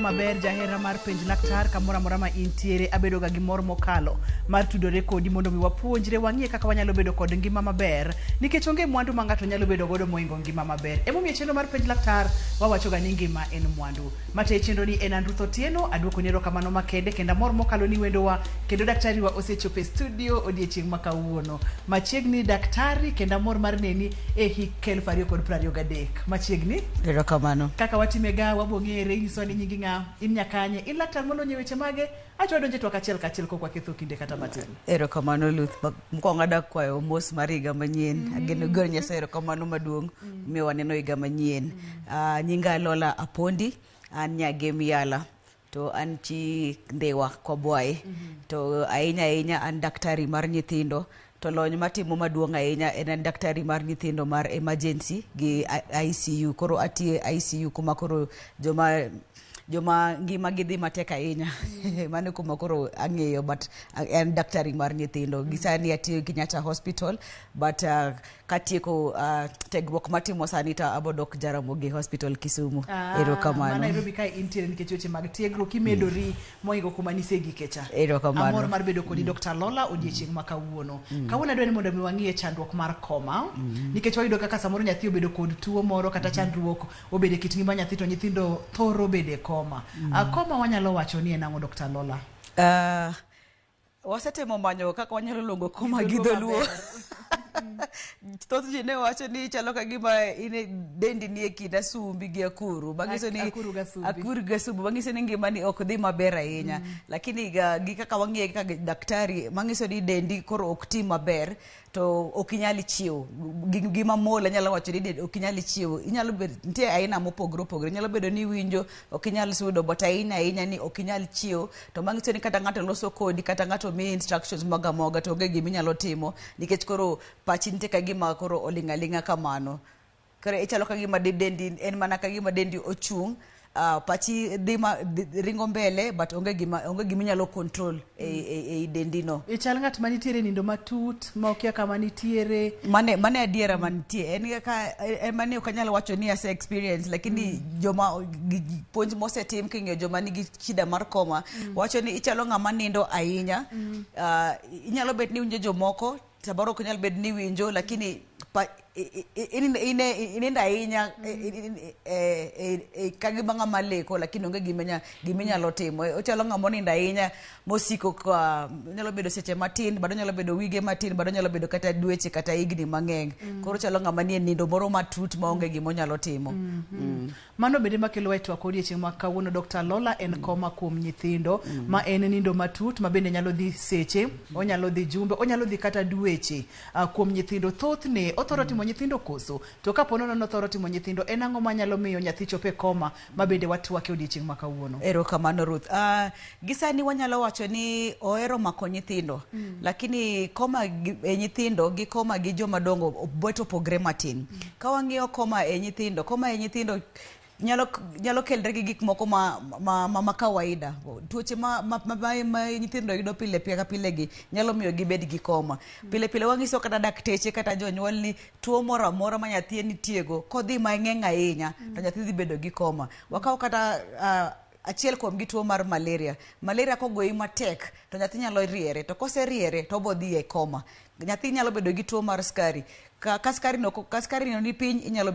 maber jahera mar penj laktar kamoro amora ma intiere abedo ga gi mor mokalo mar tudore kodi mondo mi wapuonjre wang'ie kaka wanyalo bedo kod ngima maber nikech onge mwandu ma ng'ato nyalo bedo godo moingo ngima maber. Emomiyo chenro mar penj laktar wawacho ga ni ngima en mwandu. Matayo chenro ni en an Ruth Otieno, aduokoni erokamano makende kendo amor mokalo ni wendowa kendo daktari wa osechopo e studio odiechieng' ma kawuono. Machiegni daktari kendo amor mar neni e hik 2023. Machiegni. Erokamano. Kaka watimega wabo ng'ere inyisowa ni nyingi ng'a, in nyakanye, in laktar molony e weche mage, acho wadonje twak achiel kachiel kok waketho kinde kata matin. Erokamano Ruth. Mokwongo adwa kwayo mos mar higa manyien. Ageno goyo Nyasaye erokamano maduong' miyo waneno higa manyien. Nyinga Lola Apondi, an Nyagem Yala. To an chi Ndhiwa Kwabwayi. To ahinya ahinya an daktari mar nyithindo. To lony matimo maduong' ahinya en an daktari mar nyithindo mar emergency gi ICU. Koro atiyo e ICU kuma koro joma ngima gi dhi matek ahinya. Mano kuma koro ang'eyo but en daktari mar nyithindo. Gi sani atiyo Kenyatta Hospital but katieko tiegruok matimo sani to abodok Jaramogi Hospital Kisumu. Erokamano. Ma Nairobi kae intiere nikech weche mag tiegruok imedori moingo kuma nisegike cha. Erokamano. Amor mar bedo kodi Dr. Lola odiechieng' ma kawuono. Kawuono adwa ni mondo mi wang'iye chandruok mar koma nikech wayudo kaka samoro nyathi obedo kod tuo moro kata chandruok obedo e kit ngima nyathi to nyithindo thoro bedo e koma. Koma wanyalo wacho ni en ang'o Dr. Lola? Wasetemo manyo kaka wanyalo luongo koma gi dholuo. Thoth ji ne wacho ni chalo ka gima in dendi ni e kind asumbi gi akuru. Manyiso ni Akuru gi asumbi. Akuru gi asumbi. Manyiso ni ngimani ok dhi maber ahinya. Lakini gi kaka wang'iye kaka daktari, manyiso ni dendi koro ok ti maber to ok inyal chiewo. Gima muol anyalo wacho ni ok inyal chiewo. Inyalo bedo, nitie aina mopogore opogore. Nyalo bedo ni iwinjo ok inyal sudo, but ahinya ahinya ni ok inyal chiewo. To manyiso ni kata ng'ato loso kodi, kata ng'ato miyi instructions moga moga to onge gima inyalo timo nikech koro pachi nitie ka gima koro oling' aling'a kamano. Koro ichalo ka gima dendi en mana ka gima dendi ochung', pachi dhi ma ringo mbele but onge gima inyalo control e dendi no. Ichal ng'at manitiere nindo matut ma okia kama nitiere. Mane adiera mantie. En kaka en mane ok anyal wacho ni ase experience lakini joma puonj mosetim king'iyo joma nigi shida mar koma wacho ni ichalo ng'ama nindo ahinya. Inyalo bet ni iwinjo jomoko samoro ok nyal bet ni iwinjo lakini inindo ahinya ka gima ng'ama leko lakini onge gima inyalo timo. Ochalo ng'ama onindo ahinya mosiko ka nyalo bedo seche matin bado nyalo bedo wige matin bado nyalo bedo kata dweche kata higni mang'eny. Koro ochalo ng'ama nie nindo moro matut maonge gima onyalo timo. Mano bende makelo e twak odiechieng' ma kawuono Dr. Lola en koma kuom nyithindo ma en nindo matut ma bende nyalo dhi seche, onyalo dhi jumbe, onyalo dhi kata dweche kuom nyithindo. Thothne othoro timo nyithindo koso? To kapo nono nothoro timo nyithindo, en ang'o manyalo miyo nyathi chopo e koma ma bende watwake odiechieng' ma kawuono? Erokamano Ruth. Gi sani wanyalo wacho ni ohero mako nyithindo lakini koma e nyithindo gi koma gi joma dongo bet opogre matin. Ka wang'iyo koma e nyithindo, koma e nyithindo nyalo kelre gi gik moko ma kawaida. Tuoche ma nyithindo yudo pile ka pile gi nyalo miyo gibed gi koma. Pile pile wang'iso kata dakteche kata jonyuol ni tuo moro amora ma nyathi nitiego kodhi mang'eny ahinya to nyathi dhi bedo gi koma. Wakaw kata achiel kuom gi tuo mar malaria. Malaria kogoyi matek to nyathi nyalo riere to koseriere to obo dhi e koma. Nyathi nyalo bedo gi tuo mar skari. Ka skari no ni piny inyalo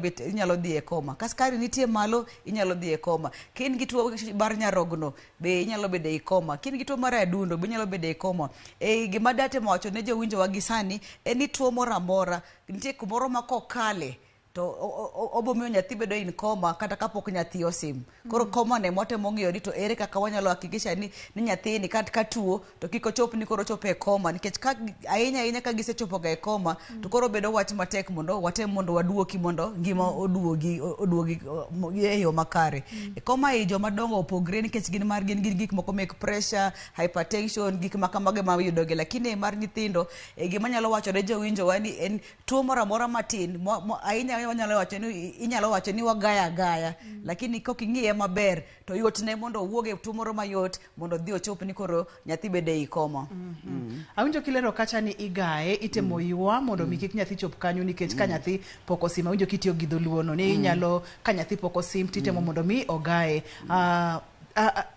dhi e koma. Ka skari nitie malo inyalo dhi e koma. Ka in gi tuo mar nyarogno be inyalo bedo e koma. Ka in gi tuo mar adundo be inyalo bedo e koma. Gima datemo wacho ne jowinjowa gi sani en ni tuo moro amora nitie kumoro ma kokale to obo miyo nyathi bedo in koma kata kapok nyathi osim. Koro koma ne mwatemo ng'iyo ni to ere kaka wanyalo hakikisha ni nyathini ka tuo to kik ochop ni koro ochopo e koma nikech ka ahinya ahinya ka gisechopo ga e koma to koro bedo wach matek mondo watem mondo waduoki mondo ngima oduogi e yo makare. Koma ei joma dongo opogre nikech gin mar gin gik moko mek pressure, hypertension, gik ma kamago ema yudogi lakini mar nyithindo gima anyalo wacho ne jowinjowa ni en tuo moro amora matin ahinya wanyalo wacho ni inyalo wacho ni wagaya agaya lakini kok ing'iye maber to yot ne mondo owuog e tuo moro mayot mondo odhi ochop ni koro nyathi bedo ei koma. Awinjo kilero kacha ni igaye itemo ywa mondo mi kik nyathi chop kanyo nikech ka nyathi pok osim awinjo kitiyo gi dholuo no ni inyalo ka nyathi pok osim titemo mondo mi ogaye.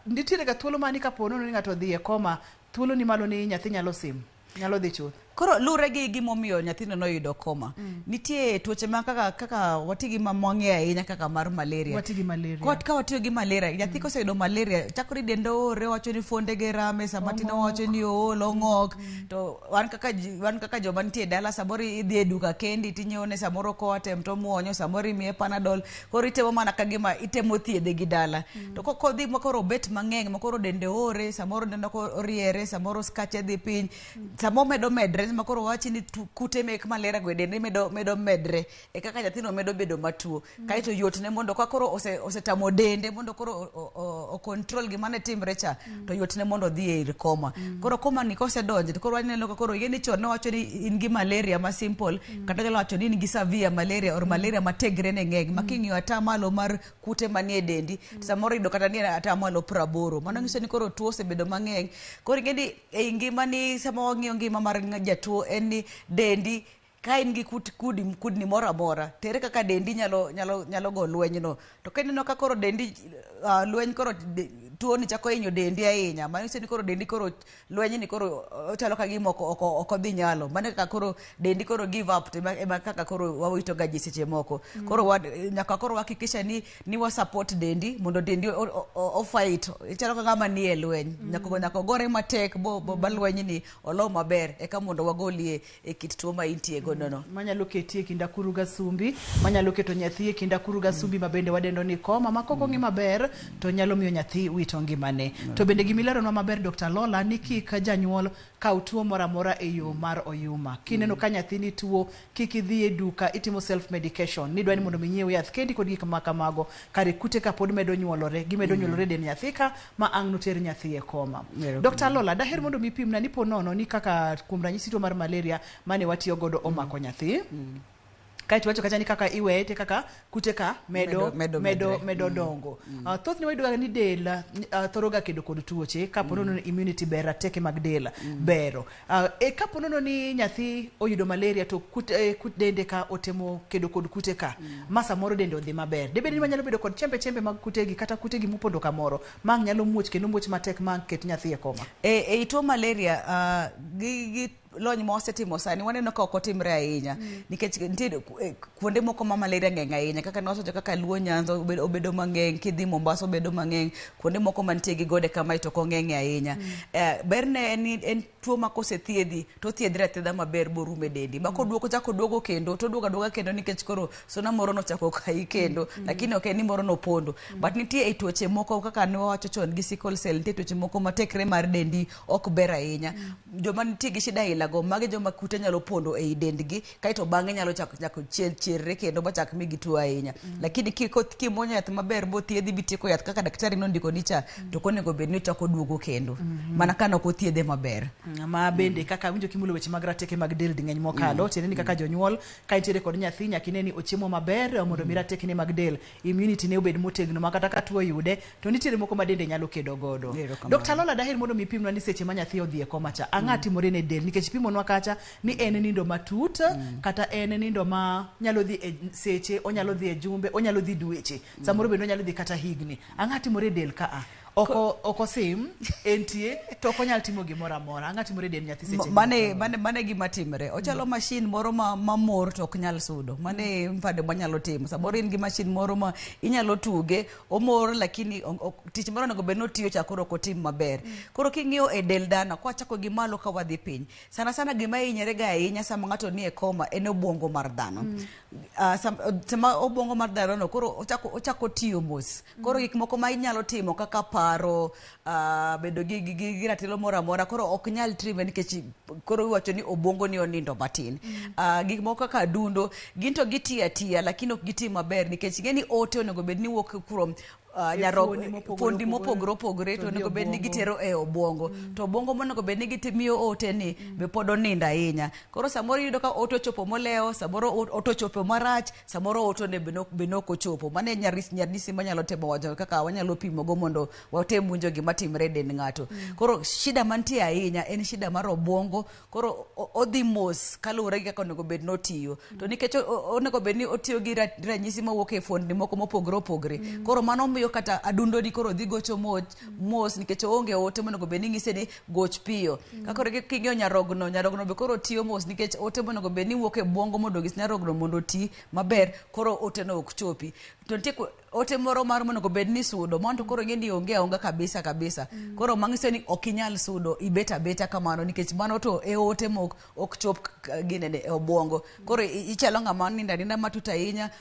Nitiere ga thuolo mani kapo nono ni ng'ato odhi e koma, thuolo ni malo ni nyathi nyalo sim, nyalo dhi chuth. Koro lure gi gimomiyo nyathino noyudo koma. Nitie tuoche ma kaka kaka wati gi ma mwang'eyo ahinya kaka mar malaria. Wati gi malaria. Kot ka watiyo gi malaria, nyathi koseyudo malaria, chakore dende oore, owacho ni fuondege rame, sama tin owacho ni ool, ong'ok. To wan kaka ji, wan kaka joma nitie e dala, samoro idhi e duka kendi tinyiewo ne samoro Coartem tomuonyo, samoro imiye Panadol. Koro itemo mana ka gima itemo thiedhe gi dala. To kodhi ma koro obet mang'eny, ma koro dende oore, samoro neno ko oriere, samoro skache dhi piny, sama omedo medre, ma koro wawachi ni kute mek malaria go e dende medo medre, e kaka nyathino medo bedo matuo. Kaeto yot ne mondo ka koro osetamo dende mondo koro o control gima ne timre cha, to yot ne mondo odhi e ir koma. Koro koma ni kosedonjo, to koro waneno ka koro yie ni chon nowacho ni in gi malaria ma simple, kata nyalo wacho ni in gi severe malaria or malaria ma tegre ne ng'eny, ma king'iyo atamalo mar kute manie dendi, samoro iyudo kata ni atamalo 80. Mano nyiso ni koro tuo osebedo mang'eny. Koro ing'e ni ei ngimani, sama wang'iyo ngima mar jatuo, en ni dendi ka in gi kudni moro amora, tere kaka dendi nyalo go lwenyno. To ka ineno ka koro dendi, lweny koro tuo ni chako hinyo dendi ahinya, mano nyiso ni koro dendi koro lweny ni koro ochalo ka gima ok odhi nyalo. Mano kaka koro dendi koro give up, to ema kaka koro wawito ga ji seche moko. Koro nyaka koro wahakikisha ni wa support dendi mondo dendi o fight. Chalo ka ng'ama nie lweny. Nyaka ogore matek bo ba lweny ni olo maber, eka mondo wagolie e kit tuo ma intie godo no. Manyalo keti e kind akuru ga sumbi, manyalo keto nyathi e kind akuru ga sumbi ma bende wadendo ni koma, ma kok ong'i maber to nyalo miyo nyathi wito ngimane. To bende gimileronwa maber Dr. Lola ni kik janyuol kaw tuo moro amora e yo mar oyuma. Kineno ka nyathini tuo, kik idhi e duka itimo self medication. Nidwa ni mondo mi inyiew yath kendi kod gik ma kamago. Kare kute ka pod medo nyuolore, gimedo nyuolore e dend nyathi ka ma ang' noter nyathi e koma. Dr. Lola, daher mondo mi pimna ni po nono ni kaka kuom ranyisi tuo mar malaria mane watiyo godo omako nyathi. Kaeto wacho kacha ni kaka iweye te kaka kute ka medo medo dongo. Thothne wayudo ga ni del thoro ga kedo kod tuoche kapo nono ni immunity ber, rateke mag del bero. E kapo nono ni nyathi oyudo malaria to kut dende ka otemo kedo kod kute ka, ma samoro dende odhi maber. Debed ni wanyalo bedo kod chembe chembe mag kutegi kata kutegi mopondo kamoro ma ang' nyalo muoch kendo muoch matek ma ang' ket nyathi e koma. E tuo malaria, gi lony ma wasetimo sani waneno ka ok otimre ahinya, nikech nitie kuonde moko ma malaria ng'eny ahinya, kaka nwawacho kaka Luo Nyanza obedo mang'eny, kidhi Mombasa obedo mang'eny, kuonde moko mantie gi gode kamae to ok ong'eny ahinya. Berne en ni en tuo ma kosethiedhi to othiedhre athiedha maber borum e dendi, ma koduogo chako duogo kendo to oduogo aduoga kendo, nikech koro suna moro nochako kayi kendo, lakini ok en ni moro nopondo. But nitie e tuoche moko kaka ne wawacho chon gi sickle cell, nitie tuoche moko ma tekre mar dendi ok ber ahinya. Joma nitie gi shida aila go, magi joma kute nyalo pondo ei dendgi, kaeto bang'e nyalo chako chierre kendo machak migi tuo ahinya. Lakini kimuonyo yath maber bothiedhi bitieko yath kaka daktari nondiko ni cha, to ok onego bed ni ochako oduogo kendo. Mana ka nok othiedhe maber. Ma bende kaka awinjo kimulo weche mag rateke mag del ding'eny mokalo, tiende ni kaka jonyuol ka intiere kod nyathi nyaka ine ni ochiemo maber mondo mi ratekene mag del, immunity ne obed motegno ma kata ka tuo oyude to nitiere moko ma dende nyalo kedo godo. Dr. Lola, daher mondo mi pimnwa ni seche ma nyathi odhi e koma cha, ang'o timore ne del? Nikech pimonwa kacha ni en nindo matut, kata en nindo ma nyalo dhi e seche, onyalo dhi e jumbe, onyalo dhi dweche, samoro bende onyalo dhi kata higni. Ang'o timore e del ka a? Oko osim, entie, to ok onyal timo gimoro amora. Ang'o timore e del nyathi seche Mane gima timre. Ochalo machine moro ma mor to ok nyal sudo. Mane mfano manyalo timo. Samoro in gi machine moro ma inyalo tuge, omor lakini tich moro onego bed ni otiyo cha koro ok otim maber. Koro king'iyo e del dhano, kwachako gi malo ka wadhi piny. Sana sana gima hinyore ga ahinya sama ng'ato ni e koma en obwongo mar dhano. Sama obwongo mar dhano no koro ochako tiyo mos. Koro gik moko ma inyalo timo kaka paro, bedo gi ratiro moro amora koro ok nyal time nikech koro iwacho ni obwongo ni onindo matin. Gik moko kaka adundo gin to gitiyo atiya lakini ok giti maber nikech ing'e ni ote onego bed ni wuok kuom fuondi mopogore opogore to onego bed ni gitero e obwongo. To obwongo monego bed ni gimiyo ote ni be pod onindo ahinya. Koro samoro iyudo ka ote ochopo molewo, samoro ote ochopo marach, samoro ote ne be nok ochopo. Mano e nyarisi manyalo temo wacho kaka wanyalo pimo go mondo watem winjo gima timre e dend ng'ato. Koro shida mantie ahinya en shida mar obwongo. Koro odhi mos kaluwore gi kaka onego bed ni otiyo. To nikech onego bed ni otiyo gi ranyisi mawuok e fuondni moko mopogore opogore. Koro mano miyo Omiyo kata adundoni koro dhi gocho mos nikech oonge ote monego bed ni ng'ise ni goch piyo. Ka koro king'iyo nyarogno, nyarogno be koro tiyo mos nikech ote monego bed ni wuok e obwongo mondo onyis nyarogno mondo oti maber, koro oteno ok chopi. To nitie ote moro mar monego bed ni sudo, mano to koro ing'e ni onge aonga kabisa kabisa. Koro manyiso ni ok inyal sudo, ibet abeta kamano nikech mano to e ote mok ok chop ginene e obwongo. Koro ichalo ng'ama nindo aninda matut ahinya.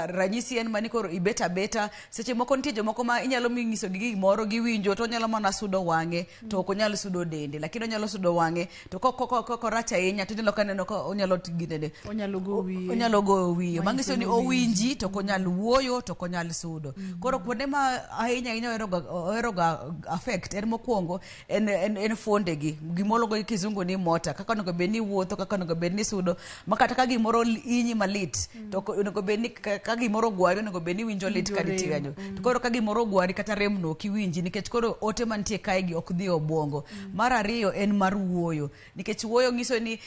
Ranyisi en mani koro ibet abeta. Seche moko nitie jomoko ma inyalo nyiso gi gimoro giwinjo to onyalo mana sudo wang'e to ok onyal sudo dende, lakini onyalo sudo wang'e to korach ahinya to inyalo kaneno ka onyalo ginene Onyalo go wiye. Onyalo goyo wiye, manyiso ni owinji to ok onyal wuoyo to ok onyal sudo. Koro kuonde ma ahinya ahinya oheroga affect en mokwongo en fuondegi, gimoluongo gi kizungu ni motor, kaka onego bed ni wuotho, kaka onego bed ni sudo, ma kata ka gimoro inyi malit to onego bed ni ka gimoro ogwari onego bed ni iwinjo lit ka nitie kanyo. To koro ka gimoro ogwari kata rem no ok iwinji nikech koro ote mantie kae gi ok dhi e obwongo. Mar ariyo en mar wuoyo, nikech wuoyo nyiso ni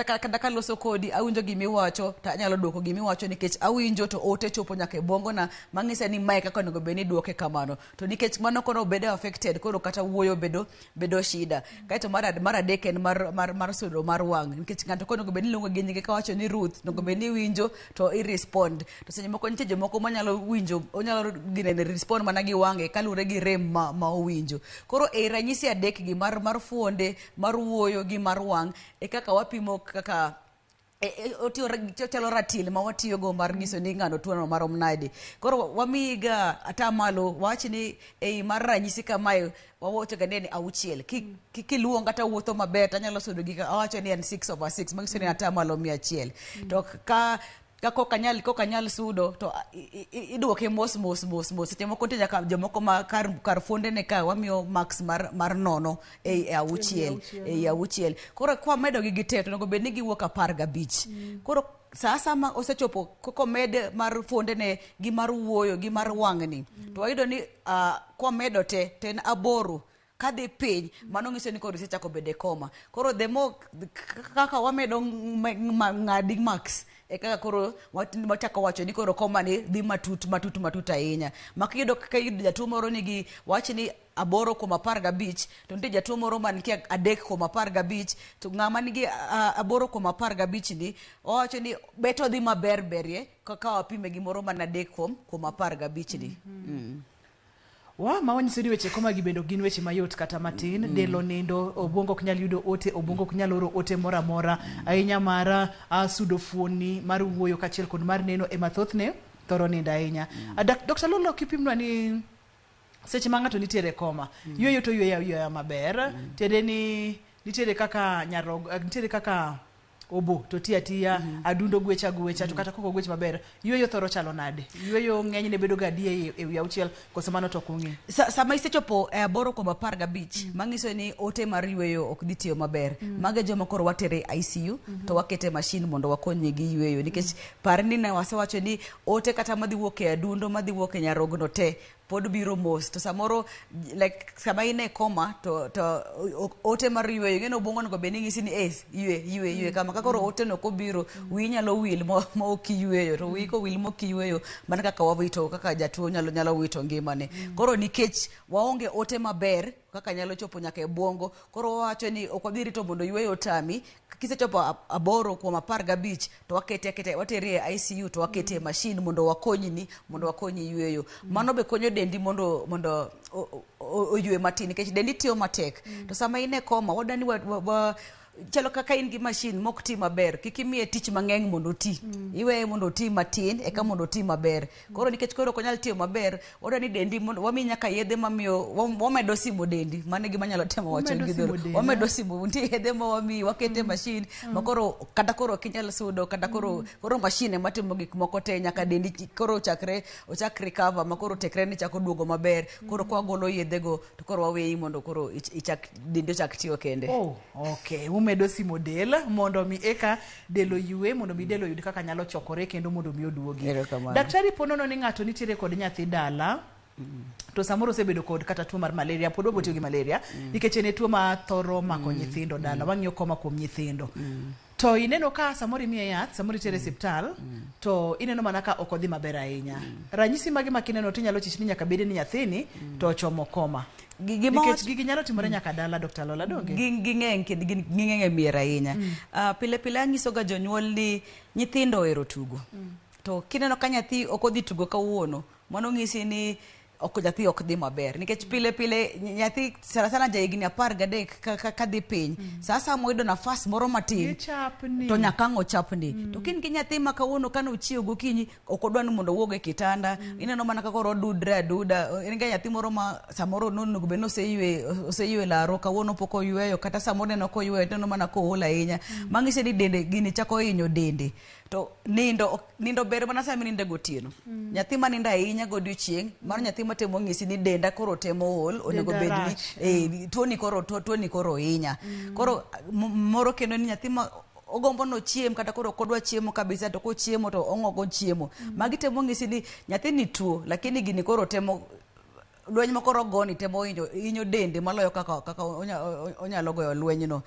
kata kaloso kodi awinjo gimiwacho to anyalo duoko gimiwacho nikech awinjo to ote chopo nyaka e obwongona mang'isa ni mae kaka onego bed ni iduoke kamano. To nikech mano koro bedo affected, koro kata wuoyo bedo shida. Kaeto mar adek en mar sudo mar wang', nikech ng'ato konego bed ni iluongo gi nyinge kawacho ni Ruth, onego bed ni iwinjo to i respond. To seche moko nitie jomoko manyalo winjo, onyalo ginene respond mana gi wang'e kaluwore gi rem ma owinjo. Koro e ranyisi adek gi mar fuonde, mar wuoyo gi mar wang' e kaka wapimo kaka otiyo chalo ratil ma watiyogo mar nyiso ni ng'ano tuono marom nade. Koro wamiyiga atamalo, wawach ni ei mar ranyisi kamae wawacho ga ni en 6. Kiluonga kata wuotho maber tanyalo sudo gi awacho ni en 6/6, manyiso ni atamalo 100. To ka kokanyal sudo to iduoke mos mos mos mos. Seche moko nitie nyaka jomoko ma kar fuondene ka wamiyo max mar 0 ei 6, ei 6. Koro kwamedo gi gite to onego bed ni giwuok 15. Koro sa asama osechopo kokomed mar fuondene gi mar wuoyo gi mar wang'ni, to wayudo ni kwamedo te to en 8 kadhi piny, mano nyiso ni koro isechako bedo e koma. Koro the more kaka wamedo ng'adi max e kaka koro wachako wacho ni koro koma ni dhi matut matut matut ahinya. Ma kiyudo ka iyudo jatuo moro nigi wach ni 8 kuom 15, to nitie jatuo moro man gi 3 kuom 15, to ng'ama nigi 8 kuom 15 ni owacho ni bet odhi maber berie kaka wapime gi moro man 3 kuom 15 ni. Wa ma wanyiso ni weche koma gi bende ok gin weche mayot kata matin. Del onindo, obwongo ok nyal yudo ote, obwongo ok nyal oro ote moro amora ahinya mar sudo fuonni, mar wuoyo kaachiel kod mar neno ema thothne thoro nindo ahinya. Dr. Lolo, kipimnwa ni seche ma ng'ato nitiere e koma, yueyo to yueyo ayueya maber, tiende ni nitiere kaka nyarog, nitiere kaka obo to ti atiya, adundo gwecha gwecha, to kata kok ogwech maber, yueyo thoro chalo nade? Yueyo ng'enyne bedo ga adi e wi 6 koso mano to ok ung'e? Sama isechopo e 8 kuom 15, manyiso ni ote mar yueyo ok dhi tiyo maber. Mago e joma koro watere ICU to wakete machine mondo wakonygi gi yueyo, nikech par ni ne wasewacho ni ote kata madhi wuok e adundo, madhi wuok e nyarogno te pod biro mos. To samoro like sama in e koma to ote mar yueyo, ing'e ni obwongo onego bed ni ng'isi ni yue yue yue kama. Ka koro ote no kobiro, wiyi nyalo wil ma ok iyueyo, to wiyi kowil ma ok iyueyo, mana kaka wawito, kaka jatuo nyalo wito ngimane. Koro nikech waonge ote maber kaka nyalo chopo nyaka e obwongo, koro wawacho ni ok wabi rito mondo yueyo otami. Kisechopo 8 kuom 15 to wakete aketa, wateri e ICU to wakete e machine mondo wakonyni, mondo wakonyi yueyo. Mano be konyo dendi mondo oyue matin, nikech dendi tiyo matek. To sama in e koma, wadwa ni chalo kaka in gi machine mok ti maber, kik imiye tich mang'eny mondo oti. Iweye mondo oti matin eka mondo oti maber. Koro nikech koro ok onyal tiyo maber, wadwa ni dendi mondo wami nyaka yedhe mamiyo wamedo simo dendi. Mano e gima anyalo temo wacho Wamedo gi simo dholuo. del, Wamedo eh? simo, nitie yedhe ma wamiyi, wakete machine ma koro kata koro ok inyal sudo, kata koro machine ema timo gik moko te nyaka dendi koro ochak recover ma koro tekre ni chako duogo maber. Koro kwa golo yedhego to koro waweyi mondo koro dendi ochak tiyo kende. Oh, okay. Umedo simo del mondo mi eka del oyue, mondo mi del oyud kaka nyalo chokore kendo mondo mi oduogi. Erokamano. Daktari, po nono ni ng'ato nitiere kod nyathi dala, to samoro osebedo kod kata tuo mar malaria, pod wabiro tiyo gi malaria nikech en e tuo ma thoro mako nyithindo dala, wang'iyo koma kuom nyithindo. To ineno ka samoro imiye yath, samoro itere e siptal, to ineno mana ka ok odhi maber ahinya. Ranyisi mage ma kineno tinyalo chich ni nyaka bed ni nyathini to ochomo koma. Gima Nikech gigi nyalo timore nyaka dala, Dr. Lola, donge? Gin ging'eny kendo gin ging'eny e mier ahinya. Pile pile anyiso ga jonyuol ni nyithindo ohero tugo. To kineno ka nyathi ok odhi tugo kawuono, mano ng'isi ni ok nyathi ok dhi maber. Nikech pile pile nyathi sana sana ja higni 13 ka dhi piny, sa asaya moyudo nafas moro matin, Gichapni. to nyaka ang' ochapni. To kin gi nyathi ma kawuono kane ochiew gokinyi ok odwa ni mondo owuog e kitanda, ineno mana ka koro odudre aduda. En ga nyathi moro ma samoro nonego bed ni oseywe laro, kawuono pok oyweyo, kata samoro ineno koyweyo tineno mana kool ahinya. Mang'iso ni dende gini chako hinyo dende. To nindo nindo ber mana sama ininde gotieno. Nyathi manindo ahinya godiochieng', mano nyathi matemo ng'isi ni denda koro temo ol, onego Denda bed ni rach. Tuoni koro hinya. Koro moro kendo ni nyathi ma ogombo nochiem kata koro ok odwa chiemo kabisa, to kochiemo to ong'ogo chiemo. Magi temo ng'isi ni nyathini tuo, lakini gini koro temo lweny ma koro ogoni temo hinyo dende maloyo kaka onyalo goyo lwenyno.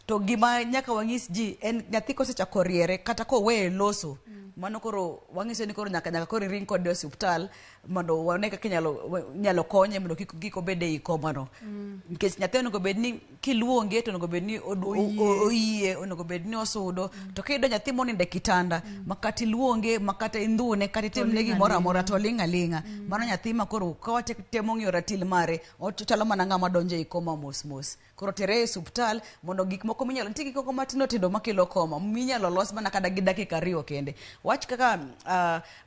To gima nyaka wang'is ji en nyathi kosechako riere kata koweye loso, mano koro wang'iso ni koro nyaka koro iring kode e osiptal mondo wane kaka inyalo konye mondo kik obed ei koma no. Nikech nyathi onego bed ni kiluonge to onego bed ni oyie, onego bed ni osudo. To kiyudo nyathi monindo e kitanda ma kata iluonge, ma kata indhune, kata itimne gimoro amora to oling' aling'a. Mano nyathi ma koro ka watemo ng'iyo ratil mare, ochalo mana ng'ama donjo ei koma mos mos. Koro tere e osiptal mondo gik moko minyalo, nitie gik moko matindo tindo makelo koma minyalo los mana kata gi dakika 2 kende. Wach kaka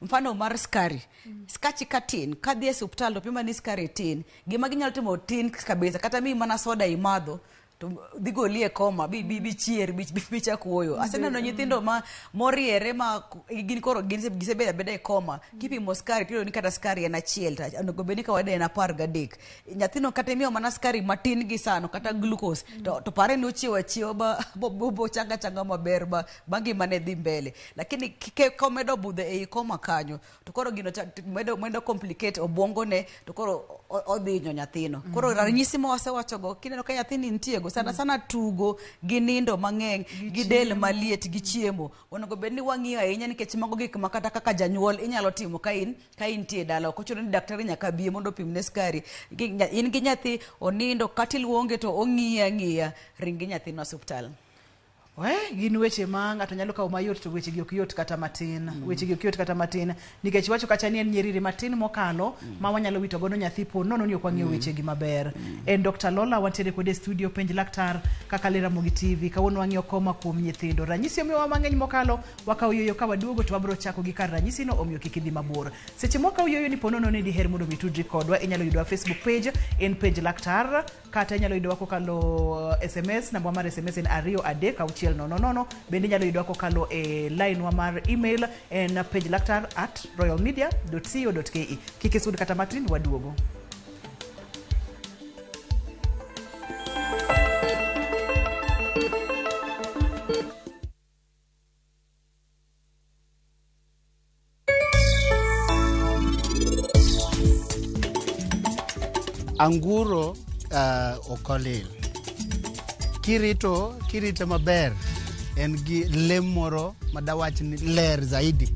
mfano mar skari. Skachi ka tin, kadhi e osiptal to pima ni skari tin, gima ginyalo timo tin kabisa, kata miyi mana soda imadho, to dhi goli e koma bi chier bi chak wuoyo. Aseneno nyithindo ma moriere ma gin koro gin gisebedo abeda e koma. Kipimo skari tiyudo ni kata skari en 1 to onego bed ni kawaida en 13. Nyathino kata imiyo mana skari matin gi sano kata glucose to pare ni ochiewo achiewa ba bochanga changa maber ba ngimane dhi mbele. Lakini komedo budho ei koma kanyo to koro gino medo complicate obwongone to koro odhi hinyo nyathino. Koro ranyisi ma wasewachogo kineno ka nyathini nitie go sana sana tugo gi nindo mang'eny gi del maliet gi chiemo onego bed ni wang'iyo ahinya nikech mago gik ma kata kaka janyuol inyalo timo ka intie e dala. Ok ochuno ni daktari nyaka bi mondo opimne skari. In gi nyathi onindo kata iluonge to ong'iyi ang'iya, ring gi nyathino osiptal. We, gin weche ma ng'ato nyalo kawo mayot to weche gi ok yot kata matin. Weche gi ok yot kata matin nikech iwacho kacha ni en nyiriri matin mokalo ma wanyalo wito godo nyathi po nono ni ok wang'iyo weche gi maber. En Dr. Lola wantiere kode e studio Penj Laktar kaka le Ramogi TV. Kawuono wang'iyo koma kuom nyithindo. Ranyisi omiyowa mang'eny mokalo, wakawo yueyo ka waduogo to wabiro chako gi kar ranyisino omiyo kik idhi mabor. Seche mwakawo yueyo ni po nono ni diher mondo mi itudri kodwa, inyalo yudowa Facebook page en Penj Laktar, kata inyalo yudowa kokalo SMS, namba mar SMS en 23600. Bende inyalo yudowa kokalo e line wa mar email en penjlaktar@royalmedia.co.ke. Kik isud kata matin, waduogo. Anguro ok olil. Kirite maber, en gi lem moro madawach ni ler zaidi.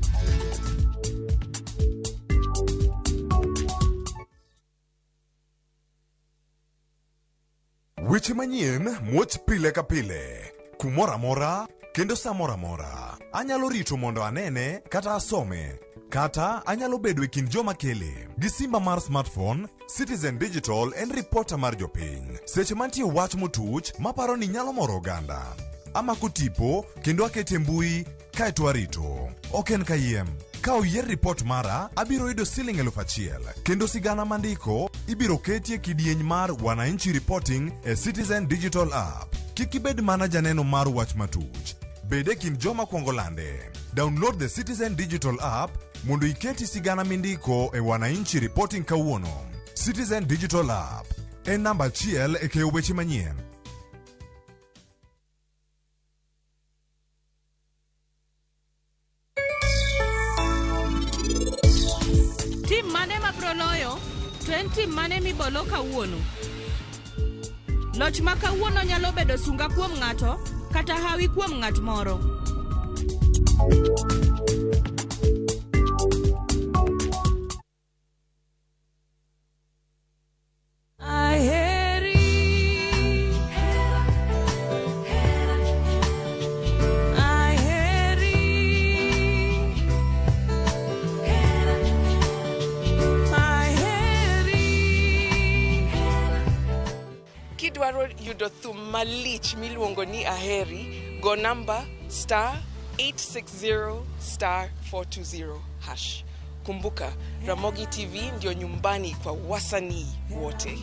Weche manyien muoch pile ka pile, kumoro amora kendo sa moro amora. Anyalo rito mondo anene kata asome, kata anyalo bedo e kind joma kele. Gi simba mar smartphone, Citizen Digital en ripota mar jopiny. Seche mantie wach motuch maparo ni nyalo moro oganda, amako tipo kendo akete mbui kaeto arito. Ok en kayiem. Ka oyier ripot mara, abiro yudo siling 1000 kendo sigana mandiko ibiro ketie kidieny mar Wananchi Reporting e Citizen Digital App. Kik ibed mana janeno mar wach matuch. Bed e kind joma kwongo lande. Download the Citizen Digital App mondo iketi sigana mindiko e Wananchi Reporting kawuono. Citizen Digital App en namba 1 e keyo weche manyien. Tim mane mabiro loyo to en tim mane mibolo kawuono? Loch ma kawuono nyalo bedo sunga kuom ng'ato. kata hawi kuom ng'at moro. Kidwaro yudo thum malich miluongo ni Aheri, go namba star 860 star 420 hash. Kumbuka, Ramogi TV ndio nyumbani kwa wasanii wote.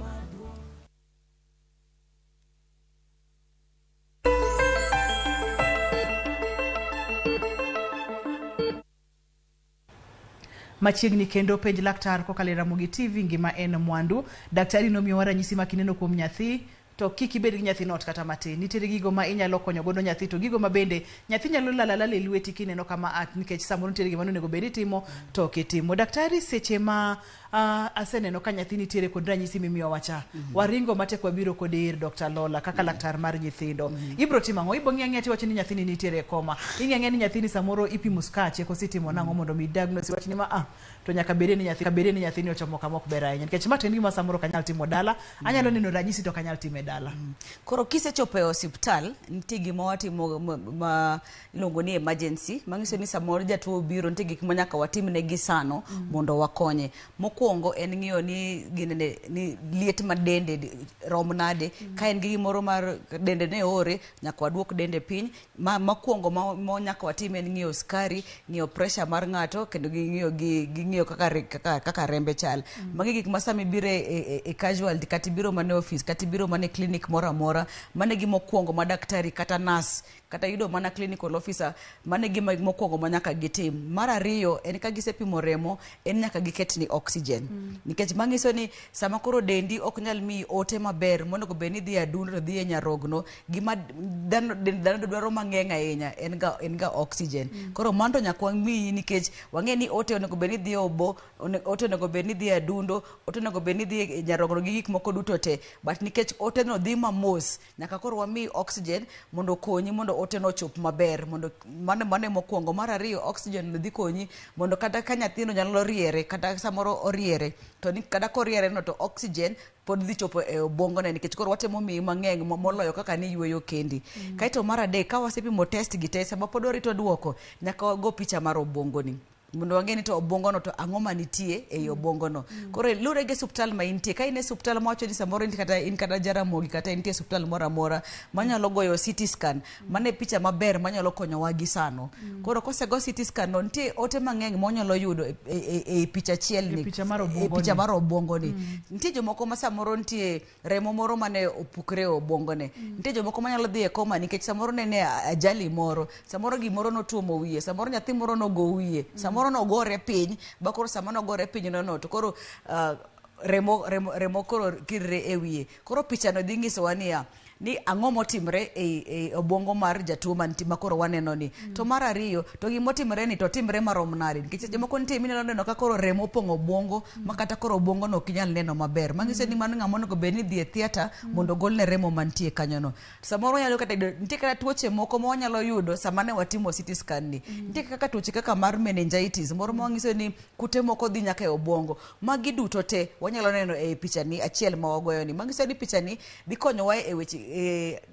Machiegni kendo penj laktar kokalo e Ramogi TV ngima en mwandu. Daktari nomiyowa ranyisi ma kineno kuom nyathi to kik ibed gi nyathi not kata matin. Nitiere gigo ma inyalo konyo godo nyathi to gigo ma bende nyathi nyalo lal alala e lweti kineno kama at nikech samoro nitiere gima onego bed itimo to ok itimo. Daktari seche ma aseneno ka nyathi nitiere kod ranyisi mimiyowa cha, waringo matek wabiro kode ir Dr. Lola kaka laktar mar nyithindo. Ibro timo ang'o? Ibo ng'iyo ang'iya tiwacho ni nyathini nitiere e koma. Ing'iyo ang'iya ni nyathini samoro ipimo skache koso itimo nang'o mondo mi diagnose wach ni ma to nyaka bede ni nyathi kabede ni nyathini ochomo kama ok ber ahinya. Nikech ma to en gima samoro ok anyal timo dala, anyalo neno ranyisi to ok anyal timo e dala. Koro kisechopo e osiptal, nitie gima watimo ma iluongo ni emergency, manyiso ni samoro jatuo obiro, nitie gik ma nyaka watimne gi sano mondo wakonye. Mokwongo en ng'iyo ni ginene ni liet ma dende rom nade, ka en gi gimoro mar dende ne ore, nyaka waduok dende piny. Mokwongo ma nyaka watim en ng'iyo sukari, ng'iyo pressure mar ng'ato, kendo gi ng'iyo kaka rembe chal. Magi gik ma sama ibiro e casualty, kata ibiro mana e office, kata ibiro mana e clinic moro amora, mano e gima okwongo ma daktari kata nurse kata yudo mana clinical officer, mano e gima mokwongo ma nyaka gitim. Mar ariyo en ka gisepimo remo, en nyaka giket ni oxygen. Nikech manyiso ni sama koro dendi ok nyal miyi ote maber monego bed ni dhi e adundo to dhi e nyarogno, gima dhano dwaro mang'eny ahinya en ga oxygen. Koro mano to nyaka wamiyi nikech wang'e ni ote onego bed ni dhi e obo, ote onego bed ni dhi e adundo, ote onego bed ni dhi e nyarogno gi gik moko duto te. But nikech ote no dhi mamos, nyaka koro wamiyi oxygen mondo okonyi mondo ote no ochop maber, mondo mano e mokwongo. Mar ariyo, oxygen no dhi konyi mondo kata ka nyathino nyalo riere, kata samoro oriere, to ni kata koriere no to oxygen pod dhi chopo e obwongone nikech koro watemo miyi mang'eny moloyo kaka ni yweyo kendi. Kaeto mar adek, ka wasepimo test gi te, sama pod warito duoko, nyaka wago picha mar obwongoni mondo wang'e ni to obwongono to ang'o manitie ei obwongono. Koro luwore gi osiptal ma intie. Ka in e osiptal mawacho ni samoro in kata Jaramogi kata intie osiptal moro amora manyalo goyo CT scan, mano e picha maber manyalo konyowa gi sano. Koro kosego CT scan no, nitie ote mang'eny mwanyalo yudo e picha achiel ni, E picha mar e picha mar obwongoni. Nitie jomoko ma samoro nitie remo moro mane opukre e obwongone. Nitie jomoko manyalo dhi e koma nikech samoro nene ajali moro, samoro gimoro notuomo wiye, samoro nyathi moro nogo wiye, samoro nogore piny, ba koro sama nogore piny no to koro remo koro kirre e wiye. Koro picha no dhi nyisowa niya, ni ang'o motimre e obwongo mar jatuo mantie ma koro waneno ni. To mar ariyo, to gimotimre ni to timre marom nade? Nikech seche moko nitie minyalo neno ka koro remo opong'o obwongo ma kata koro obwongo no ok inyal neno maber. Manyiso ni mano ng'ama onego bed ni dhi e theatre mondo ogolne remo mantie kanyo no. Samoro wanyalo kata yudo, nitie kata tuoche moko ma wanyalo yudo sama ne watimo CT scan ni. Nitie kaka tuoche kaka mar meningitis, moro ma wanyiso ni kute moko dhi nyaka e obwongo. Magi duto te wanyalo neno e picha ni achiel ma wagoyo ni. Manyiso ni picha ni dhi konyowa e weche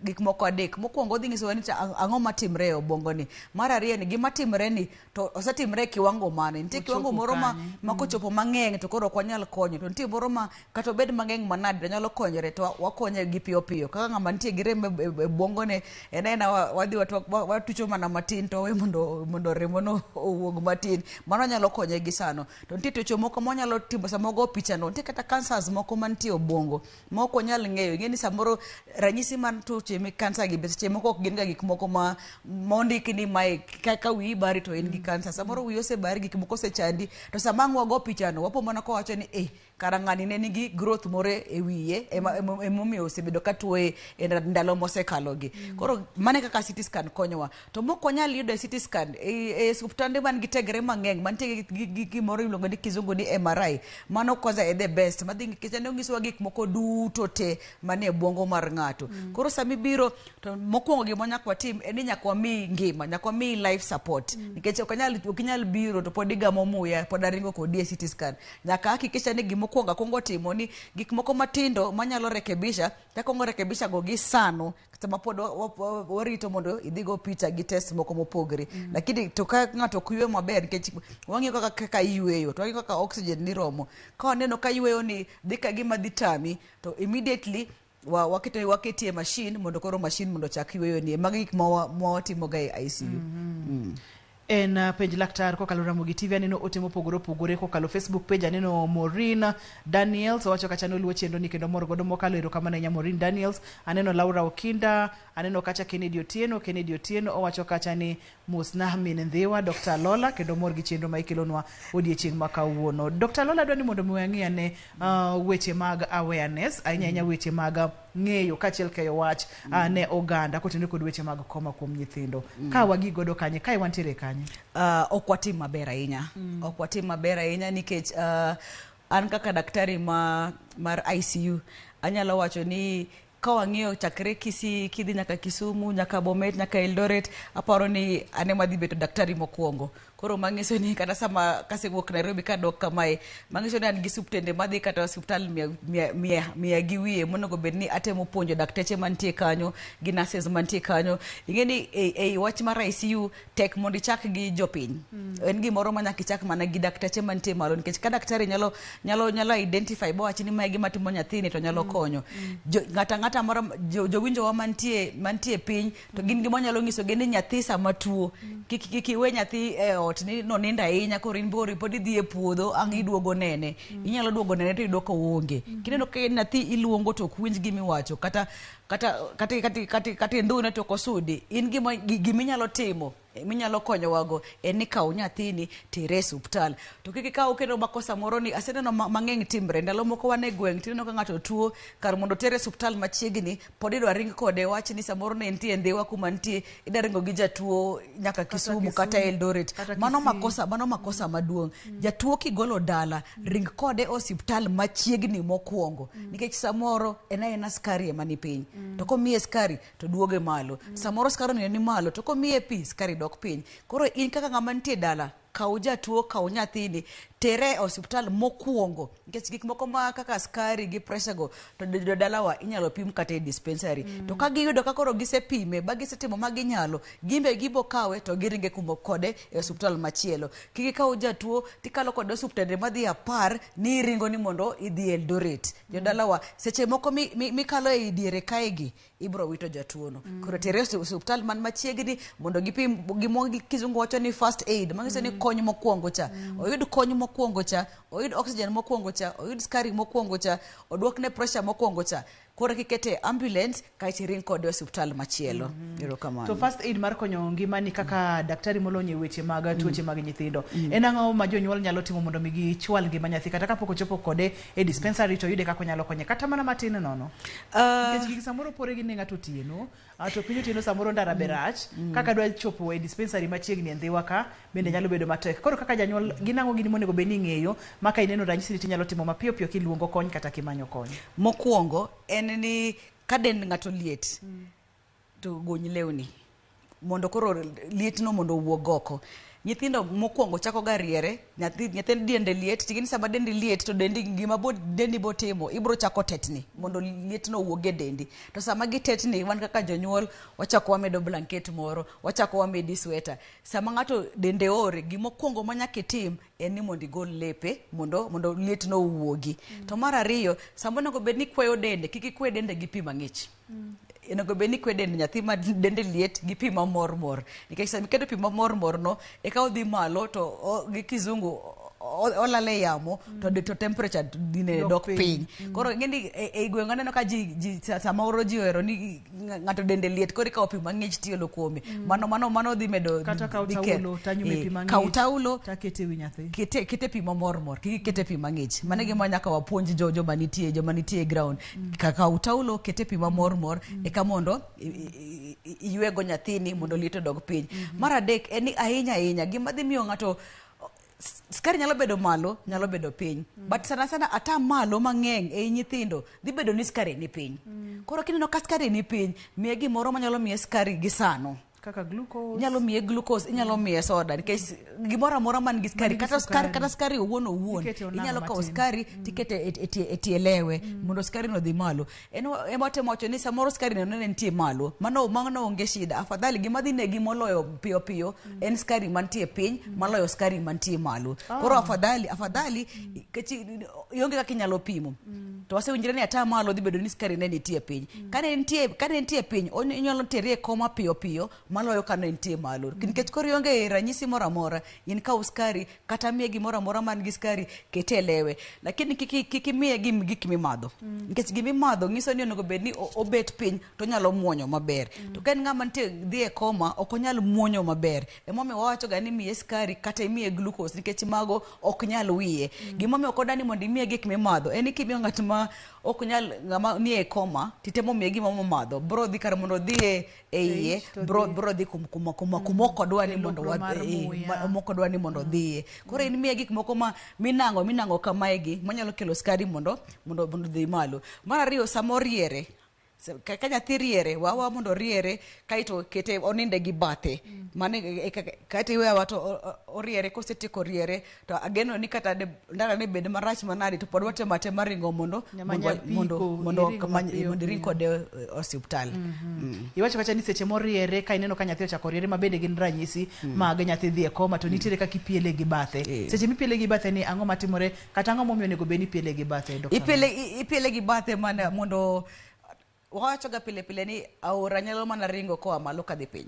gik moko adek. Mokwongo odhi nyisowa ni ang'o matimre e obwongo ni. Mar ariyo ni gima timre ni to osetimre e kiwango mane. Nitie kiwango moro ma kochopo mang'eny to koro ok wanyal konyo. To nitie moro ma kata obed mang'eny manade to nyalo konyore to wakonye gi piyo piyo. Kaka ng'ama nitie gi rem e obwongone, en aena wadhi watucho mana matin to wawe mondo remo no owuog matin. Mano nyalo konye gi sano. To nitie tuoche moko ma wanyalo timo sama wago picha no. Nitie kata cancers moko mantie e obwongo ma ok wanyal ng'eyo. Ing'e ni samoro ranyisi mar tuoche mek kansa gi be seche moko ok gin ga gik moko ma mondiki ni mae ka wiyi bari to in gi kansa. Samoro wiyi osebari, gik moko osechandi, to sama ang' wago picha no wapo mana kowacho ni Kara ng'ani ne nigi growth moro e wiye emomiyo osebedo ka tuoye e ndalo mosekalogi. Koro mano e kaka CT scan konyowa. To mok wanyal yudo e CT scan e osiptande man gi tegre mang'eny mantie gi gimoro iluongo ni kizungu ni MRI. Mano kwanza e the best madhi nikech en onyisowa gik moko duto te manie obwongo mar ng'ato. Koro sama ibiro to mokwongo gima nyaka watim en ni nyaka wamiyi ngima, nyaka wamiyi life support. Nikech ok inyal biro to pod igamo muya, pod aringo kodi e CT scan. Nyaka hakikisha ni gimokwongo akwongo timo ni gik moko matindo manyalo rekebisha, takwongo rekebisha go gi sano sama pod warito mondo idhi go picha gi test moko mopogre. Lakini to ka ng'ato ok ywe maber nikech wang'iyo kaka iyweyo to wang'iyo kaka oxygen ni romo. Ka waneno ka yweyo ni dhi ka gima dhi tami to immediately waketie machine mondo koro machine mondo ochak yweyo ni. Magi gik ma watimo ga e ICU. En penj laktar kokalo Ramogi TV aneno ote mopogore opogore kokalo Facebook page aneno Maureen Daniels owacho kacha noluwo chenro ni kendo mor godo mokalo erokamano ahinya Maureen Daniels. Aneno Laura Okinda, aneno kacha Kennedy Otieno, Kennedy Otieno owacho kacha ni mosna min Ndhiwa Dr. Lola kendo mor gi chenro ma ikelonwa odiechieng' ma kawuono. Dr. Lola dwa ni mondo mi wang'i ane weche mag awareness ahinya ahinya weche mag ng'eyo kaachiel keyo wach ne oganda kotenore kod weche mag koma kuom nyithindo. Ka wagi godo kanye, kae wantiere kanye? Ok watim maber ahinya. Ok watim maber ahinya nikech an kaka daktari mar ICU anyalo wacho ni ka wang'iyo chakre Kisii kidhi nyaka Kisumu nyaka Bomet nyaka Eldoret aparo ni an ema dhi bedo daktari mokwongo. Koro manyiso ni kata sama kasewuok Nairobi kadok kamae manyiso ni an gi suptende madhi kata osiptal mia gi wiye monego bed ni atemo puonjo dakteche mantie kanyo gi nurses mantie kanyo. Ing'e ni ei wach mar ICU tek mondo ichak gi jopiny. En gimoro ma nyaka ichak mana gi dakteche mantie malo nikech ka daktari nyalo identify bowach ni mae gima timo nyathini to nyalo konyo. Ng'ata moro jowinjowa mantie piny to gin gima nyalo nyisogi ni nyathi sama tuo kik iwe nyathi e ot ni nonindo ahinya koro in bori pod idhi e puodho ang' iduogo nene. Inyalo duogo nene to iyudo ka oonge. Kineno ka en nyathi iluongo to ok winj gimiwacho kata indhune to ok osudi. In gima inyalo timo minyalo konyowago en ni kaw nyathini tere e osiptal. To kik ikaw kendo makosa moro ni aseneno mang'eny timre. Ndalo moko wan e gweng' tineno ka ng'ato tuo kar mondo otere e osiptal machiegni pod idwa ring kode wach ni samoro ne entie Ndhiwa kuma nitie idwa ringo gi jatuo nyaka Kisumu kata Eldoret. Mano makosa maduong'. Jatuo kigolo dala ring kode e osiptal machiegni mokwongo nikech samoro en aena skari ema ni piny. To komiye skari to duoge malo. Samoro skari no ni malo to komiye pi skari dok piny. Koro in kaka ng'ama nitie dala kaw jatuo kaw nyathini tere e osiptal mokwongo nikech gik moko ma kaka skari gi pressure go to jodalawa inyalo pim kata e dispensary. To ka giyudo ka koro gisepime ba gisetimo ma ginyalo gimbe gibo kawe to giringe kumo kode e osiptal machielo. Kik ikaw jatuo tikalo kode osiptende madhi 10 ni iringo ni mondo idhi Eldoret. Jodalawa seche moko mikalo e diere kaegi ibro wito jatuo no. Koro tere e osiptal man machiegni mondo gipim gima kizungu wacho ni first aid manyiso ni kony mokwongo cha. Oyud kony mokwongo cha, oyud oxygen mokwongo cha, oyud skari mokwongo cha, oduokne pressure mokwongo cha. Koro kikete ambulance kaeto iring kode e osiptal machielo. Erokamano. To first aid mar konyo ngimani kaka daktari molony e weche mag tuoche mag nyithindo. En ang'o ma jonyuol nyalo timo mondo mi gichwal ngima nyathi kata kapok ochopo kode e dispensary to oyude kaka onyalo konye kata mana matin nono. Nikech gigi samoro pore gi ne ng'ato otieno, to piny otieno samoro ndara be rach, kaka dwa chopo e dispensary machiegni e Ndhiwa ka bende nyalo bedo matek. Koro kaka janyuol gin ang'o gini monego bed ni ing'eyo ma ka ineno ranyisi ni tinyalo timo mapiyo piyo kiluongo kony kata kimanyo kony? Mokwongo en ni ka dend ng'ato liet to gony lewni mondo koro lietno mondo owuog oko. Nyithindo mokwongo chako ga riere, nyathi dende liet, ting'eni sama dendi liet to dendi gima bo dendi botimo ibro chako tetni mondo lietno owuog e dendi. To sama gitetni wan kaka jonyuol wachako wamedo blanket moro, wachako wamedi sweta. Sama ng'ato dende ore, gimokwongo ma nyaka itim en ni mondo igol lepe mondo lietno owuogi. To mar ariyo, sama onego bed ni ikweyo dende, kik ikwe dende gi pi mang'ich. Onego bed ni ikwe dend nyathi ma dende liet gi pi mamor mor. Nikech sama iketo pi mamor mor no, eka odhi malo to gi kizungu olale yamo to temperature dine dok piny. Koro ing'eni e gweng' aneno ka ji sama oro ji ohero ni ng'ato dende liet koro ikawo pi mang'ich tiolo kuome. Mano dhi medo kata kaw taulo tanyume pi mang'ich. Kaw taulo takete wi nyathi. Kete pi mamormor, kik ikete pi mang'ich. Mano e gima nyaka wapuonj joma nitie e ground. Kaw taulo kete pi mamormor eka mondo iywego nyathini mondo liet odog piny. Mar adek en ni ahinya ahinya gima dhi miyo ng'ato skari nyalo bedo malo, nyalo bedo piny. But sana sana ata malo mang'eny e nyithindo dhi bedo ni skari ni piny. Koro kineno ka skari ni piny, miye gimoro manyalo miye skari gi sano. Kaka glucose. Inyalo miye glucose, inyalo miye soda nikech gimoro amora man gi skari, kata skari owuon inyalo kawo skari tikete e tie lewe mondo skari no dhi malo. En ema watemo wacho ni samoro skari no ne nitie malo, mano onge shida. Afadhali gima dhi negi moloyo piyo piyo en skari mantie piny maloyo skari mantie malo. Koro afadhali nikech ionge kaka inyalo pimo. To wasewinjre ni ata malo dhi bedo ni skari ne nitie piny. Kane nitie piny, inyalo tere e koma piyo piyo maloyo kane nitie malo. Nikech koro ionge ranyisi moro amora, in kaw skari kata miye gimoro amora man gi skari kete e lewe. Lakini kik imiye gik mimadho. Nikech gimimadho nyiso ni onego bed ni obet piny to onyalo muonyo maber. To ka en ng'ama nitie dhi e koma ok onyal muonyo maber. Emomiyo wawacho ga ni miye skari kata imiye glucose nikech mago ok nyal wiye. Gimomiyo ok odani mondo imiye gik mimadho en ni kimiyo ng'at ma ok nyal ng'ama nie koma titemo miye gima omadho bro dhi kar mondo odhi e iye bro dhi kuma ok odwa ni mondo moko dwa ni mondo odhiye. Koro in miye gik moko ma minang'o kamaegi manyalo kelo skari mondo odhi malo. Mar ariyo sama oriere, ka nyathi riere wawa mondo oriere kaeto kete oninde gi bathe. Mano kaeto iwewa to oriere kosetieko riere to ageno ni kata ndara ne bed marach manade to pod watemo atema ringo mondo iring kode osiptal. Iwacho kacha ni seche moriere ka ineno ka nyathi ochako riere ma bende gin ranyisi mag nyathi dhi e koma to nitiere kaka ipiele gi bathe. Seche mipiele gi bathe ni ang'o matimore kata ang'o momiyo onego bed ni ipiele gi bathe? Ipiele gi bathe mana mondo wawacho ga pile pile ni aora nyalo mana ringo koa malo kadhi piny.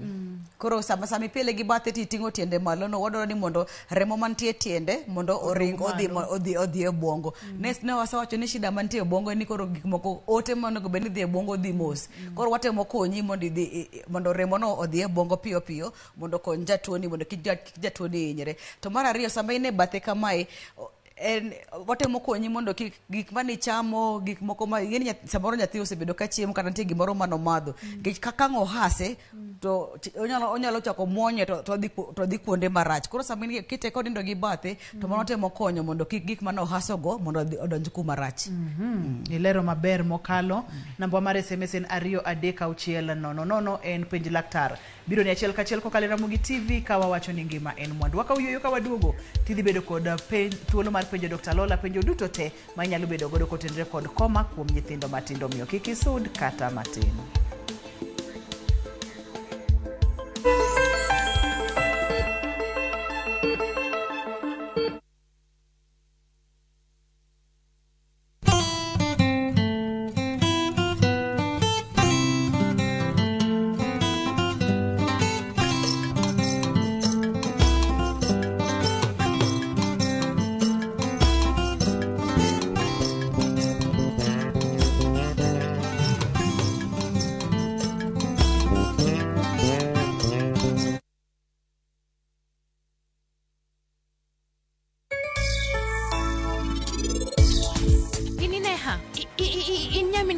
Koro sama ipiele gi bathe titing'o tiende malo no wadwaro ni mondo remo mantie tiende mondo oring odhi e obwongo. Ne wasewacho ni shida mantie e obwongo ni koro gik moko ote monego bed ni dhi e obwongo dhi mos. Koro watemo konyi mondo remo no odhi e obwongo piyo piyo mondo okony jatuoni mondo kik jatuoni hinyre. To mar ariyo sama in e bathe kamae en watemo konyi mondo kik gik mane ichamo gik moko ma ing'eni samoro nyathi osebedo ka chiemo kata nitie gimoro mane omadho nikech kaka ang' ohase to onyalo chako muonye to odhi kuonde marach. Koro sama in kite konindo gi bathe to mano temo konyo mondo kik gik mane ohasogo mondo odonj kuma rach. Ilero maber mokalo. Namba mar SMS en 2 3 6 0 0 en penj laktar. Biro ni achiel kachiel kokalo e Ramogi TV ka wawacho ni ngima en mwandu. Wakaw yueyo ka waduogo tidhi bedo kod thuolo mar penjo Dr. Lola penjo duto te ma inyalo bedo godo kotenore kod koma kuom nyithindo matindo, omiyo kik isud kata matin.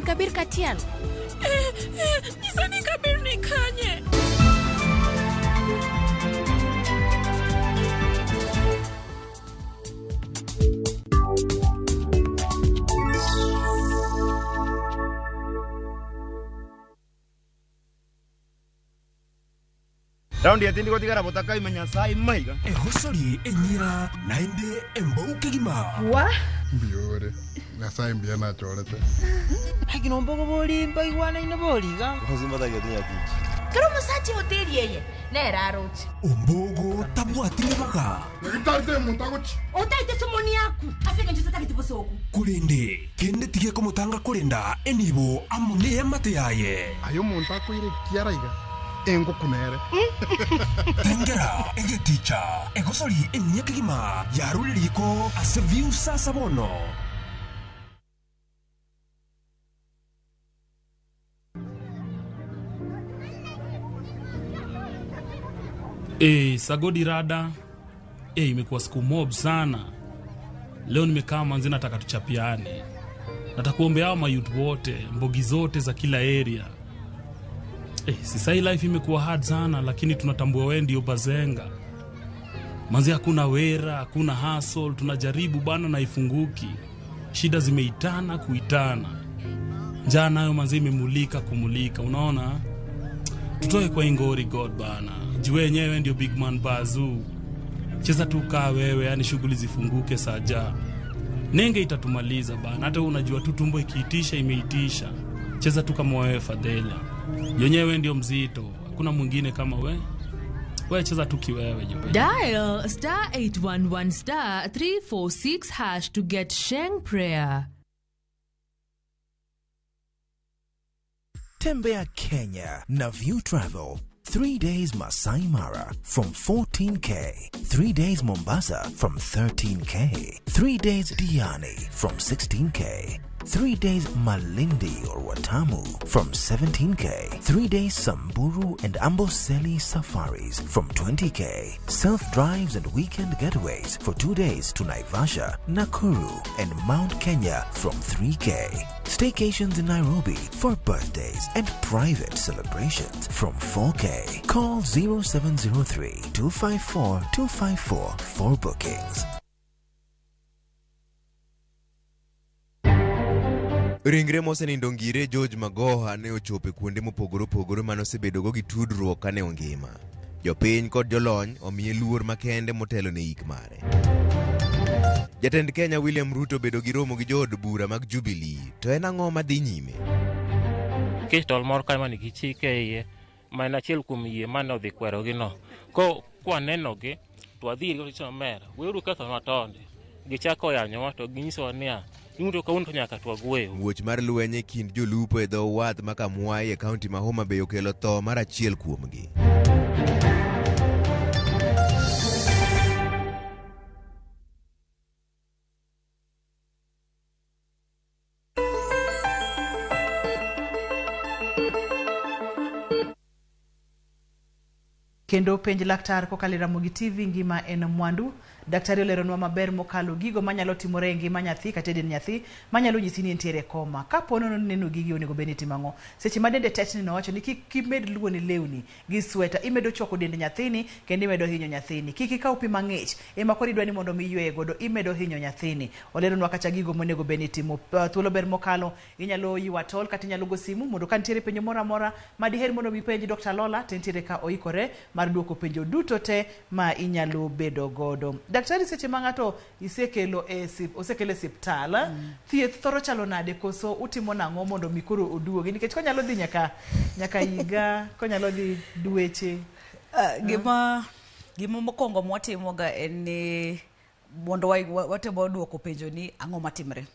Kabir Katial. Nyisani Kabir ni kanye. Raundi ya tindi gotigara botaka imenya sai maiga. Ehosori enyira naende embouke gima. Wa? Mbiore. Nyasaye mbia nachorete. Hakino mbogo boli mbaigwana ino boliga. Hozimba getinya tichi. Kero musachi hoteli yeye. Nera arochi. Ombogo tabwatire baga. Ngitarite mutagochi. Otaite somoni yaku. Asenge njuta kitibosoku. Kulinde kende tige komutanga kulinda enibo amune amate yaye. Ayo muntu akwire kiaraiga. Engoku nere. Tengera egeticha egosori enyia kegima yarure riko ase Viusasa bono. Sagodi rada. Imekuwa siku mob sana. Leo nimekaa manzi, nataka tuchapiane. Nataka kuombea hao mayouth wote, mbogi zote za kila area. Sisai life imekuwa hard sana, lakini tunatambua wewe ndio bazenga. Manzi hakuna wera, hakuna hustle, tunajaribu bana na ifunguki. Shida zimeitana kuitana. Njaa nayo manzi imemulika kumulika, unaona? Tutoe kwa ingori God bana. Jiwe yenyewe ndio big man bazoo. Cheza tu kaa wewe, yani shughuli zifunguke saja. Nenge itatumaliza bana. Hata unajua tu tumbo ikiitisha imeitisha. Cheza tu kama wewe Fadhela. Yenyewe ndio mzito. Hakuna mwingine kama we. Wewe cheza tu kiwewe jope. Dial star 811 star 346 hash to get Sheng prayer. Tembea Kenya na View Travel. 3 days Masai Mara from 14K, 3 days Mombasa from 13K, 3 days Diani from 16K, 3 days Malindi or Watamu from 17K, 3 days Samburu and Amboseli safaris from 20K, self-drives and weekend getaways for 2 days to Naivasha, Nakuru and Mount Kenya from 3K, staycations in Nairobi for birthdays and private celebrations from 4K. Call 0703 254 254 for bookings. Ringre mosenindo Ngire George Magoha ne ochopo e kuonde mopogore opogore mane osebedogo gi tudruok kane ongima. Jopiny kod jolony omiye luor makende motelo ne ik mare. Jatend Kenya William Ruto obedo gi romo gi jood bura mag Jubilee, to en ang'o madhi nyime? Nikech tol moro kae manigi chike e iye, ma en achiel kuom yie mane odhi kwerogino. Ko kwanenogi, to wadhi irgi wacho omera, weuru kethonwa tonde. Gichako yanyowa to ginyisowa niya, un to nyaka twagweyo. Muoch mar lweny e kind jolupo e dho wath ma Kamwai e kaunti ma Homa Bay okelo tho mar achiel kuomgi. Kendo penj laktar kokalo e Ramogi TV, ngima en mwandu. Daktari oleronwa maber mokalo gigo manyalo timore e ngima nyathi kata e dend nyathi manyalo nyisi ni entiere e koma. Kapo nono neno gigi onego bed ni itimo ang'o? Seche ma dende tetni nowacho ni kik imed luo ni lewni gi sweta, imedo chwako dend nyathini kendo imedo hinyo nyathini. Kik ikaw pi mang'ich ema koro idwa ni mondo mi iyweye godo, imedo hinyo nyathini. Oleronwa kata gigo monego bed ni itimo. Thuolo ber mokalo, inyalo ywa tol kata inyalo go simu mondo ka nitiere penjo moro amora ma diher mondo mi ipenj Dr. Lola, to entiere ka oikore mar duoko penjo duto te ma inyalo bedo godo. Daktari, seche ma ng'ato isekelo e osekele siptal, thieth thoro chalo nade koso utimo nang'o mondo mi koro oduogi? Nikech konyalo dhi nyaka higa, konyalo dhi dweche. Gima mokwongo mwatimoga en ni mondo watemo duoko penjo ni ang'o matimre.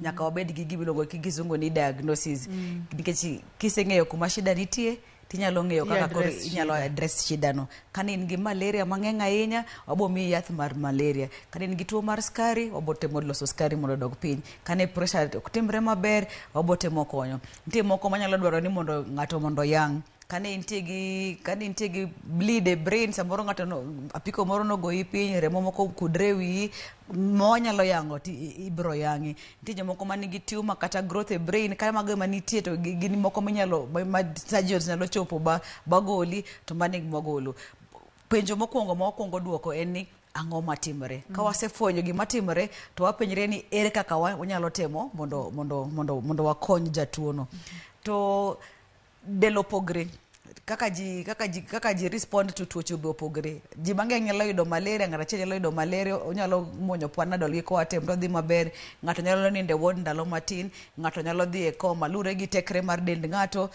Nyaka wabed gi gima iluongo gi kizungu ni diagnosis. Nikech kiseng'eyo kuma shida nitie, tinyalo ng'eyo kaka koro inyalo address shida no. Kane in gi malaria mang'eny ahinya, wabo miyi yath mar malaria. Kane in gi tuo mar skari, wabo temo loso skari mondo odog piny. Kane pressure ok timre maber, wabo temo konyo. Nitie moko manyalo dwaro ni mondo ng'ato mondo oyang'. Kane intie gi bleed e brain, samoro ng'ato apiko moro nogoyi piny, remo moko kudre wiyi, monyalo yang'o ti ibro yang'i. Nitie jomoko manigi tumor kata growth e brain, ka mago ema nitie to gin moko minyalo ma surgeons nyalo chopo ba goli, to mano e gima wagolo. Penjo mokwongo ma wakwongo duoko en ni ang'o matimore. Ka wasefwenyo gima timore, to wapenjre ni ere kaka wanyalo temo mondo wakony jatuono. To del opogre. Kaka ji respond to tuoche be opogre. Ji mang'eny nyalo yudo malaria, ng'ato achiel nyalo yudo malaria, onyalo muonyo panadol gi Coartem to dhi maber. Ng'ato nyalo nindo e ward ndalo matin, ng'ato nyalo dhi e koma, luwore gi tekre mar dend ng'ato,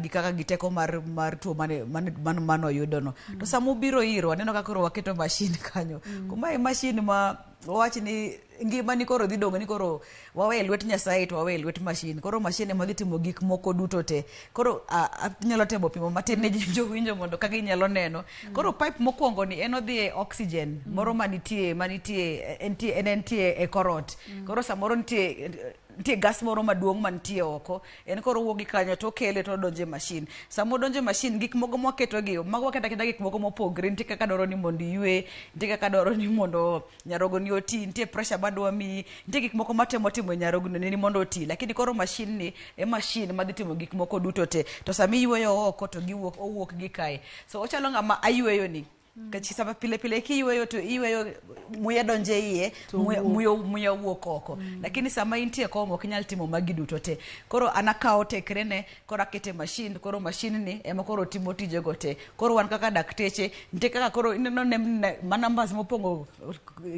gi kaka gi teko mar tuo mane oyudono. To sama ubiro irwa, aneno ka koro waketo machine kanyo. Kuma e machine ma wawach ni ngima ni koro dhi dong' ni koro wawe e lwet Nyasaye to wawe e lwet mashin. Koro mashin ema dhi timo gik moko duto te. Koro anyalo temo pimo matin ne jowinjo mondo kaka inyalo neno. Koro pipe mokwongo ni en odhi e oxygen moro manitie manitie entie en entie e korot. Koro samoro nitie nitie gas moro maduong' mantie oko en koro owuok gi kanyo to okele to odonjo e mashin. Sama odonjo e mashin gik moko mwaketo gi mago waketo aketa gik moko mopogre nitie kaka dwaro ni mondo iywe, nitie kaka dwaro ni mondo nyarogoni oti, nitie pressure madwa miyi, nitie gik moko matemo timo e nyarogno ni mondo oti. Lakini koro mashin ni e mashin madhi timo gik moko duto te. To sama iyweyo oko to giwuok owuok gi kae. So ochalo ng'ama ayweyo ni. Nikech sama pile pile kiyweyo to iyweyo muya donjo e iye, To muya, wuok. muya, muya wuok oko. Lakini sama intie e koma ok inyal timo magi duto te. Koro an akawo tekrene, koro akete mashin, koro mashin ni ema koro timo tijego te. Koro wan kaka dakteche, nitie kaka koro ineno ne, ma numbers mopong'o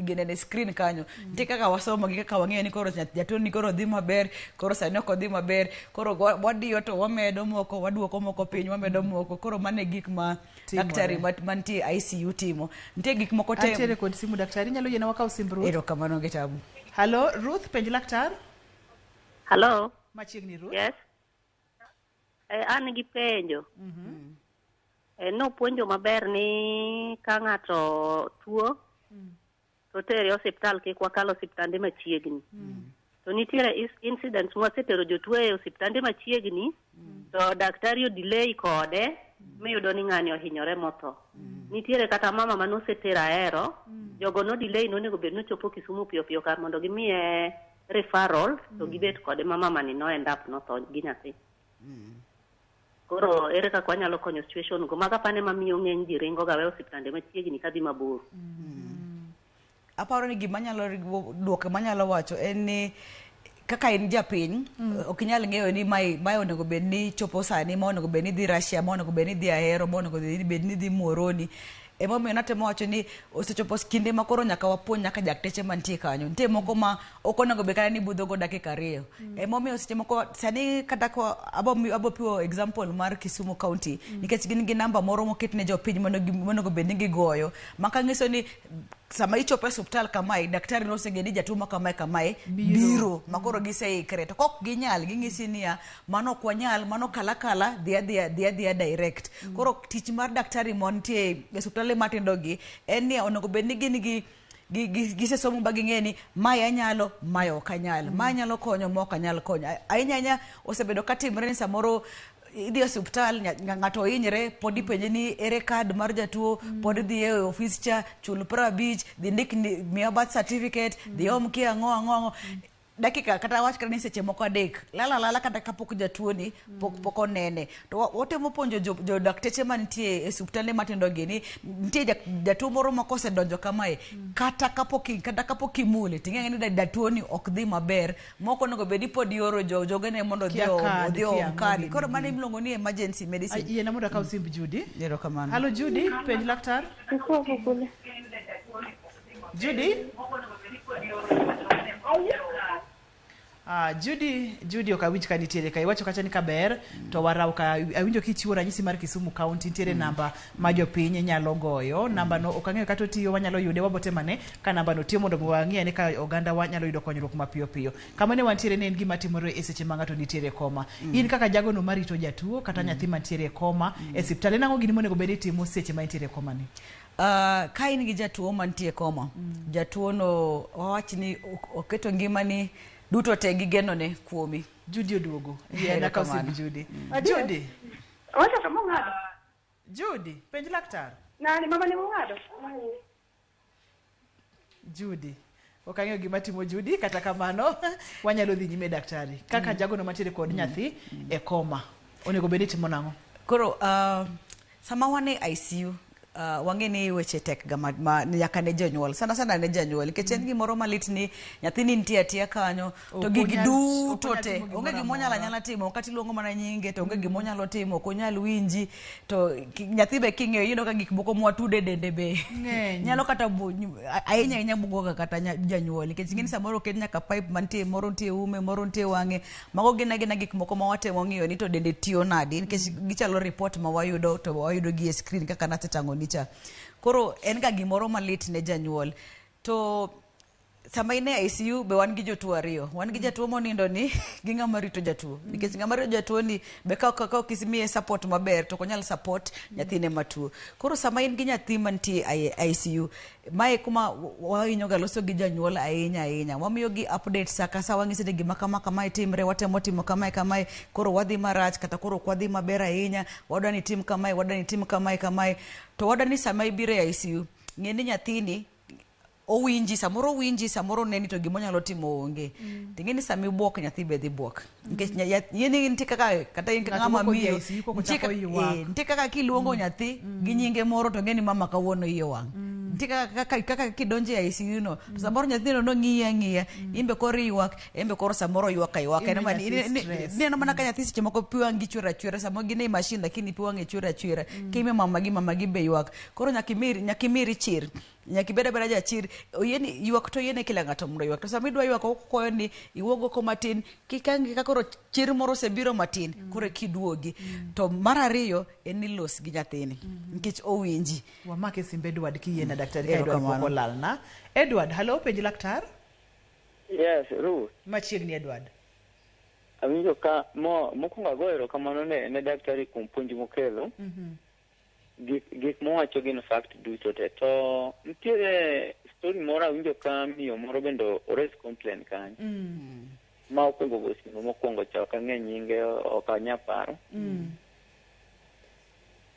ginene screen kanyo. Nitie kaka wasomo gi kaka wang'eyo ni koro jatuo ni koro dhi maber, koro sani ok odhi maber. Koro wadiyo to wamedo moko, waduoko moko piny, wamedo moko. Koro mano e gik ma Timore. daktari mantie ICU timo. Nitie gik moko te. Antiere kod simu daktari, inyalo yiena wakaw simb Ruth? Erokamano gi tabu. Halo, Ruth, penj laktar. Hello. Machiegni Ruth. Yes. An gi penjo. Nopuonjo maber ni ka ng'ato tuo to tere osiptal kik wakal osiptande machiegni. To nitiere incidents mwasetero jotuo e osiptande machiegni to daktari o delay kode miyudo ni ng'ani ohinyore motho. Nitiere kata mama manosetero Ahero, jogo no delay nonego bed nochopo Kisumu piyo piyo kar mondo gimiye referral to gibet kode ma mama ni no end up notho gi nyathi. Koro ere kaka wanyalo konyo situation go? Mago apane mamiyo ng'eny ji ringo ga weyo osiptande machiegni kadhi mabor. Aparo ni gima nyalo duoko manyalo wacho en ni kaka in japiny ok inyal ng'eyo ni mae onego bed ni chopo sani, ma onego bed ni dhi Russia, ma onego bed ni dhi Ahero, ma onego bed ni dhi Muhoroni. Emomiyo natemo wacho ni osechopo kinde ma koro nyaka wapuonj nyaka jakteche mantie kanyo. Nitie moko ma ok onego bed kata ni budho go dakika 2. Emomiyo seche moko sani kata ko abo piwo example mar Kisumu County nikech gin gi namba moro moket ne jopiny monego bed ni gigoyo. Ma kanyiso ni sama ichopo e osiptal kamae, daktari noseng'eyo ni jatuo ma kamae kamae biro, ma koro giseikre. To kok ginyal, ging'isi niya, mano ok wanyal, mano kala kala, dhi adhiya, dhi adhiya direct. Koro tich mar daktari mantie e osiptande matindo gi, en ni onego bed ni gin gi gisesomo ba ging'e ni mae anyalo, mae ok anyal, mae anyalo konyo, ma ok anyal konyo. Ahinya ahinya osebedo katimre ni samoro idhi e osiptal, ng'ato ohinyre, pod ipenje ni ere kad mar jatuo, pod idhi e ofis cha, chul 50, dhi ndik ni, miya birth certificate, dhi om kia ang'o, ang'o, ang'o. Dakika kata wach kata ni seche moko 3 lala lala kata kapok jatuo ni pok onene. To watemo puonjo jo dakteche mantie e osiptande matindo gi ni nitie jatuo moro ma kosedonjo kamae, kata kapok imule ting'e ni jatuo ni ok dhi maber, moko onego bed ni pod ioro jogene mondo Kia card, odhi kia oom kadi. ang'o Koro gini. mano imiluongo ni emergency medicine. Ai, yiena mondo akaw simb Judy. Erokamano. Halo Judy, penj laktar. Judy? Judy ok awinj ka nitiere ka. Iwacho kacha ni kaber to waraw ka awinjo kichiwo ranyisi mar Kisumu County nitiere namba ma jopiny nyalo goyo. Namba no ok ang'eyo kata otiyo, wanyalo yude, wabotemane ka namba no tiyo mondo wang'e ni ka oganda wa nyalo yudo konyruok mapiyo piyo. Kama ne wantiere ne en gima timore e seche ma ng'ato nitiere e koma. In kaka jagono marito jatuo kata nyathi mantiere e koma e osiptal, en ang'o gini monego bed ni itimo seche ma intiere e koma ni? Ka in gi jatuo mantie e koma, jatuo no wawach ni oketo ngimani duto te gi genone kuomi. Judy oduogo. Yie na kaw simb Judy. Judy. Owacho to mong'ado. Judy, penj laktar. Nani, mama ni mong'ado? Judy. Ok ang'eyo gima timo Judy, kata kamano wanyalo dhi nyime daktari. Kaka jagono mantiere kod nyathi e koma, onego bed ni timo nang'o? Koro, sama wan e ICU, wang'e ni weche tek ga ma nyaka ne jonyuol, sana sana ne janyuol, nikech en gimoro malit ni nyathini nitie atiya kanyo, to Ok gigi duto onyal te, timo gimoro onge gima onyalo amora. anyala timo, kata iluongo mana nyinge to onge gima onyalo timo, ok onyal winji, to nyathi be king'iyo iyudo ka gik moko mwatude dende be Ng'eny. nyalo kata ahinya ahinya buogo kata janyuol, nikech ing'e ni samoro oket nyaka pipe mantie, moro nitie ume, moro nitie wang'e, mago gin agina gik moko ma watemo ng'iyo ni to dende tiyo nadi, nikech gichalo report ma wayudo to wayudo gi e screen kaka nasetang'o ni cha. Koro en ga gimoro malit ne janyuol. To Sama in e ICU be wan gi jotuo ariyo. Wan gi jatuo monindo ni gi ng'ama rito jatuo. Nikech ng'ama rito jatuo ni be ka ok imiye support maber to ok onyal support nyathine matuo. Koro sama in gi nyathi mantie e ICU, mae kuma wahinyo ga loso gi janyuol ahinya ahinya. Wamiyo gi update sa ka sa, wang'ise ni gima kama kamae timre, watemo timo kamae kamae, koro wadhi marach kata koro ok wadhi maber ahinya, wadwa ni tim kamae, wadwa ni tim kamae kamae. To wadwa ni sama ibiro e ICU, ng'e ni nyathini owinji, samoro owinji, samoro oneni, to gima onyalo timo onge. Ting'e ni sama ibuok, nyathi be dhi buok. Nikech yie nitie kaka kata in Ng'ato ng'ama moko odhi e miyo, ICU koko nitie chako ywak. Nitie kaka kiluongo nyathi gi nyinge moro to ng'e ni mama kawuono iye wang'. Nitie kaka kidonjo e ICU no, to samoro nyathino nong'iyi ang'iya, in be koro ywak, en be koro samoro ywak aywaka. Imiyo nyathi stress. Ineno mana ka nyathi seche moko pi wang'gi chwer achwera, samoro gin e machine lakini pi wang'e chwer achwera. Kimiyo mamagi, mamagi be ywak. Koro nyaka imiri chir. Nyaka ibed abeda jachir. Oyieni ywak to oyiene kila ng'ato mondo oywak. To sama idwa ywak okwayo ni iwuog oko matin, kik ang' ka koro chir moro osebiro matin, koro eka iduogi. To mar ariyo en ni los gi nyathini nikech owinji. Wamake simb Edward kiyiena daktari ka Edward pok Erokamano. olalna. Edward, hello, penj laktar. Yes, Ruth. Machiegni Edward. Awinjo ka mo mokwongo ago erokamano ne daktari kuom puonj mokelo. Gik mowacho gin fact duto te. To nitiere story moro awinjo ka miyo moro bende o raise complaint kanyo. Ma okwongo go simu mokwongo cha ok ang'e nyinge, ok anya paro.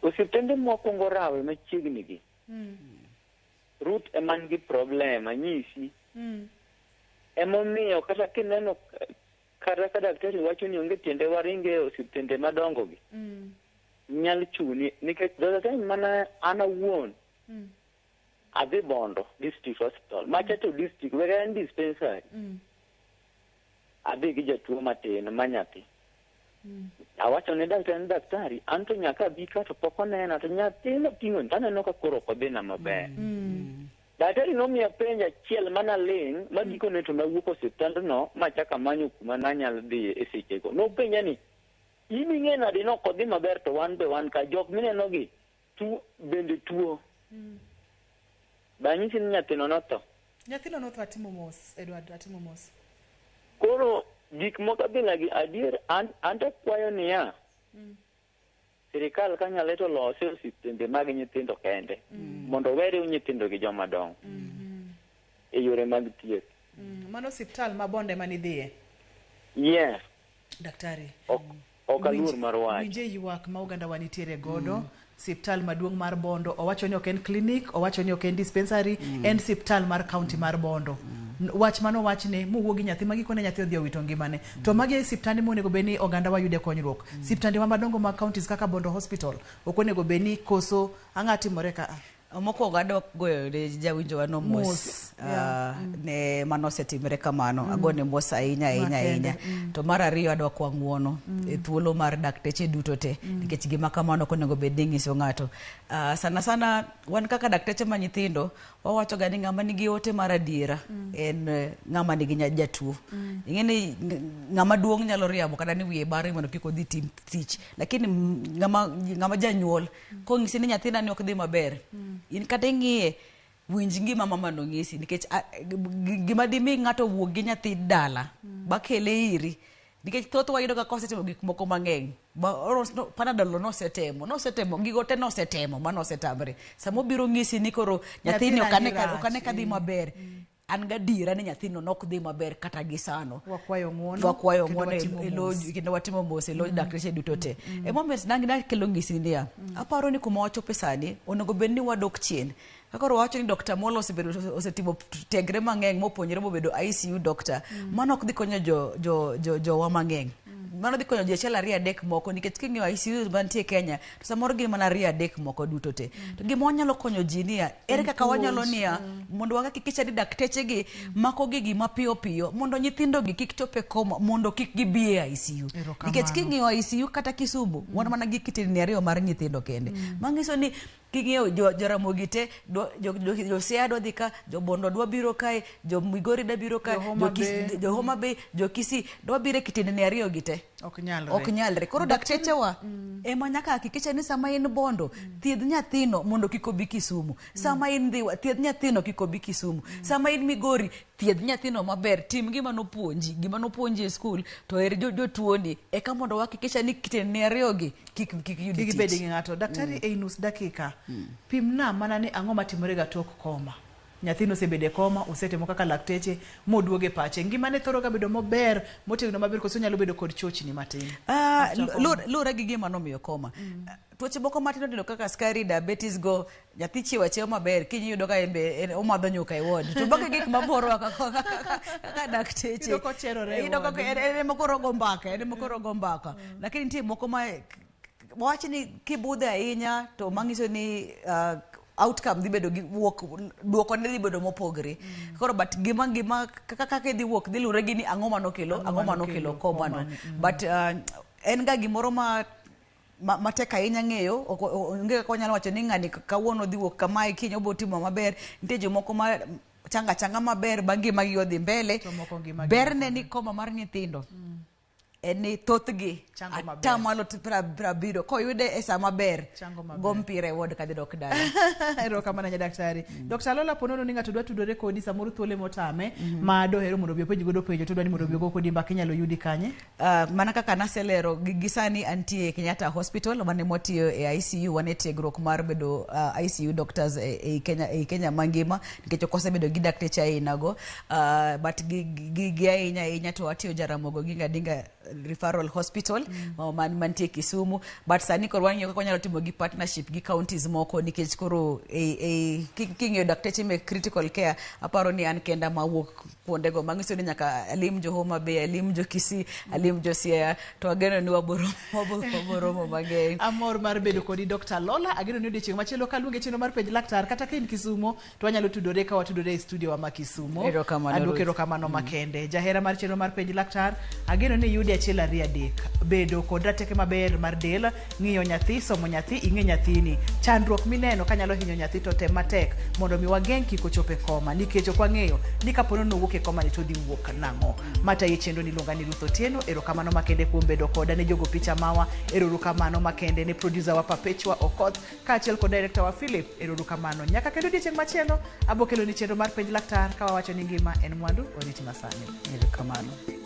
Osiptende mwakwongo rawe machiegni gi. Ruth ema nigi problem anyisi. Emomiyo kata kineno kata ka daktari wacho ni onge tiende waringe e osiptende madongo gi. Nyal chuni nikech the other time mana an awuon adhi Bondo District Hospital. Macha to district wega en dispensary. Adhi gi jatuo matin ma nyathi. Awacho ne daktari ni daktari an to nyaka abi ka to pok onena to nyathi mating'o ni to aneno ka koro ok odhina maber. Daktari nomiya penjo achiel mana ling' ma gikone to nawuok osiptandno machako amanyo kuma nanyalo dhiye e sechego. Nopenja ni in ing'e nade ni ok odhi maber to wan be wan ka jok mineno gi tuo bende tuo. Banyisi ni nyathino notho. Nyathino notho, atimo mos, Edward, atimo mos. Koro gik moko bila gi adier an to akwayo niya sirikal kanyalo to lose osiptende mag nyithindo kende mondo owere nyithindo gi joma dongo e yore mag thieth. Mano osiptal ma Bondo ema nidhiye? Yes. Daktari. Ok aluor mar wacho. Winje ywak ma oganda wa nitiere godo. Siptal maduong' mar Bondo owacho ni ok en clinic, owacho ni ok en dispensary, en siptal mar county mar Bondo. Wach mano wachne mowuo gi nyathi ma gikone nyathi odhi owito ngimane. To magi e siptande monego bed ni oganda wa yude konyruok. Siptande wa madongo mag counties kaka Bondo Hospital ok onego bed ni koso ang'a timore ka a. Mokwongo adwa goyo ne jawinjowa no mos, Mos, yeah. Ne mano osetimre kamano. Agone mos ahinya ahinya Makende, ahinya. To mar ariyo adwa kwa ng'uono e thuolo mar dakteche duto te nikech gima kamano ok onego bed ni ng'iso ng'ato. Sana sana wan kaka dakteche ma nyithindo wawacho ga ni ng'ama nigi ote mar adiera en ng'ama nigi jatuo. Ing'e ni ng'ama duong' nyalo riambo kata ni wiye bare mondo kik odhi tim tich, lakini ng'ama janyuol kong'isi ni nyathina ni ok dhi maber, in kata ing'iye winj ngima mama no ng'isi nikech gima dimi ng'ato wuog gi nyathi dala bakele iri nikech thoth wayudo ka kosetimo gik moko mang'eny Panadol nosetemo gigo te nosetemo mano osetamre. Sama obiro ng'isi ni koro nyathini Nyathina ni ok ane ka dhi rach. maber, an gadiera ni nyathino nok dhi maber kata gi sano. Wakwayo ng'uono, Wakwayo kendo ng'uono watimo e lo mos. kendo watimo mos e lo dakteche duto te. Emomiyo nakelo ng'isi niya, aparo ni kuma wachope sani onego bed ni wadok chien. Kaka koro wawacho ni Dr. Molo osetimo tiegre mang'eny mopuonjre mobedo ICU doctor. Mano ok dhi konyo jowa mang'eny. Mano dhi konyo ji achiel ariyo adek moko nikech king'iyo ICU mantie Kenya to samoro gin mana ariyo adek moko duto te. To gima wanyalo konyo ji niya, ere kaka wanyalo niya mondo wahakikisha ni dakteche gi mako gigi mapiyo piyo mondo nyithindo gi kik chop e koma mondo kik gibi e ICU. Erokamano. Nikech king'iyo ICU kata Kisumu wan mana gi kitendni ariyo mar nyithindo kende. Manyiso ni king'iyo Joramogi te, jo Siaya dwa dhi ka, jo Bondo dwa biro kae, jo Migori dwa biro kae, Jo Homa Bay. jo Homa Bay, jo Kisii dwa biro e kitendni ariyo gi te. Ok nyalre. Ok nyalre. Koro dakteche wa ema nyaka hakikisha ni sama in Bondo, thiedh nyathino mondo kik obi Kisumu. Sama in Ndhiwa, thiedh nyathino kik obi Kisumu. Sama in Migori, thiedh nyathino maber. Tim gima nopuonji, gima nopuonji e skul, to her jotuoni, eka mondo wahakikisha ni kitendni ariyogi kik kik yud Kik ibed tich. gi ng'ato. Daktari, ei nus dakika, pimna mana ni ang'o matimore ga tok koma. Nyathino osebedo e koma, usetimo kaka lakteche, moduogo e pache. Ngimane thoro ga bedo maber, motegno maber, koso nyalo bedo kod chochni matin? After coma. Luwore gi gima nomiyo koma. Tuoche moko matindo tindo kaka sukari, diabetes go, nyathi chiewo achiewa maber, kiny iyudo ka en be omadho nyuka e ward. To mago e gik mamorowa kaka dakteche. Iyudo kocherore e Iyudo ward. ka en ema koro ogo mbaka, en ema koro ogo mbaka. Lakini nitie moko ma wawach ni kibudhe ahinya to manyiso ni outcome dhi bedo gi wuok, duoko ne dhi bedo mopogre. Koro but gima kaka idhi wuok dhi luwore gi ni ang'o manokelo, ang'o manokelo koma no. But en ga gimoro ma matek ahinya ng'eyo, onge kaka wanyalo wacho ni ng'ani kawuono dhi wuok kamae, kiny obiro timo maber. Nitie jomoko ma changa changa maber bang' ngimagi odhi mbele. To moko ngimagi Berne ni koma mar nyithindo en ni thothgi Chango maber. atamalo 70 koyude e sa maber, Chango maber. go mpira e ward kadhi dok dala. Erokamano nya daktari. Dr. Lola, ponono ni ng'ato dwa tudore kodi, samoro thuolo motame, ma dohero mondo obi openj godo penjo, to dwa ni mondo obi ogo kodi mbaka, inyalo yudi kanye? Mana kaka naselero, gi sani antie e Kenyatta Hospital mane mwatiyo e ICU, wan e tiegruok mar bedo ICU doctors e Kenya mangima, nikech ok wasebedo gi dakteche ainago, but gi ahinya ahinya to watiyo Jaramogi Oginga Odinga Referral Hospital mantie Kisumu, but sani koro wang'iyo kaka wanyalo timo gi partnership gi counties moko, nikech koro king'iyo dakteche mek critical care, aparo ni an kenda mawuok kuondego, manyiso ni nyaka alim jo Homa Bay, alim jo Kisii, alim jo Siaya, to ageno ni waboro romo mang'eny. Amor mar bedo kodi, Dr. Lola. Ageno ni odiochieng' machielo kaluonge chenro mar penj laktar, kata ka in Kisumo, to wanyalo tudore ka watudore e studio wa ma Kisumo. Erokamano, Aduoko Ruth. erokamano makende. Jahera mar chenro mar penj laktar, ageno ni iyudi achiel ariyo adek. Bedo kod rateke maber mar del, ng'iyo nyathi, somo nyathi, ing'e nyathini. Chandruok mineno kanyalo hinyo nyathi to tem matek mondo mi wageng' kik ochop e koma, nikech ok wang'eyo ni kapo ni nowuok e koma ni to dhi wuok nang'o. Matayi chenro ni iluonga ni Ruth Otieno. Erokamano makende kuom bedo koda ne jogo picha mawa. Erokamano makende ne producer wa Perpetua Okoth kaachiel kod director wa Philip. Erokamano. Nyaka kendo odiechieng' machielo abo keloni chenro mar penj laktar ka wawacho ni ngima en mwandu, oriti masani. Erokamano.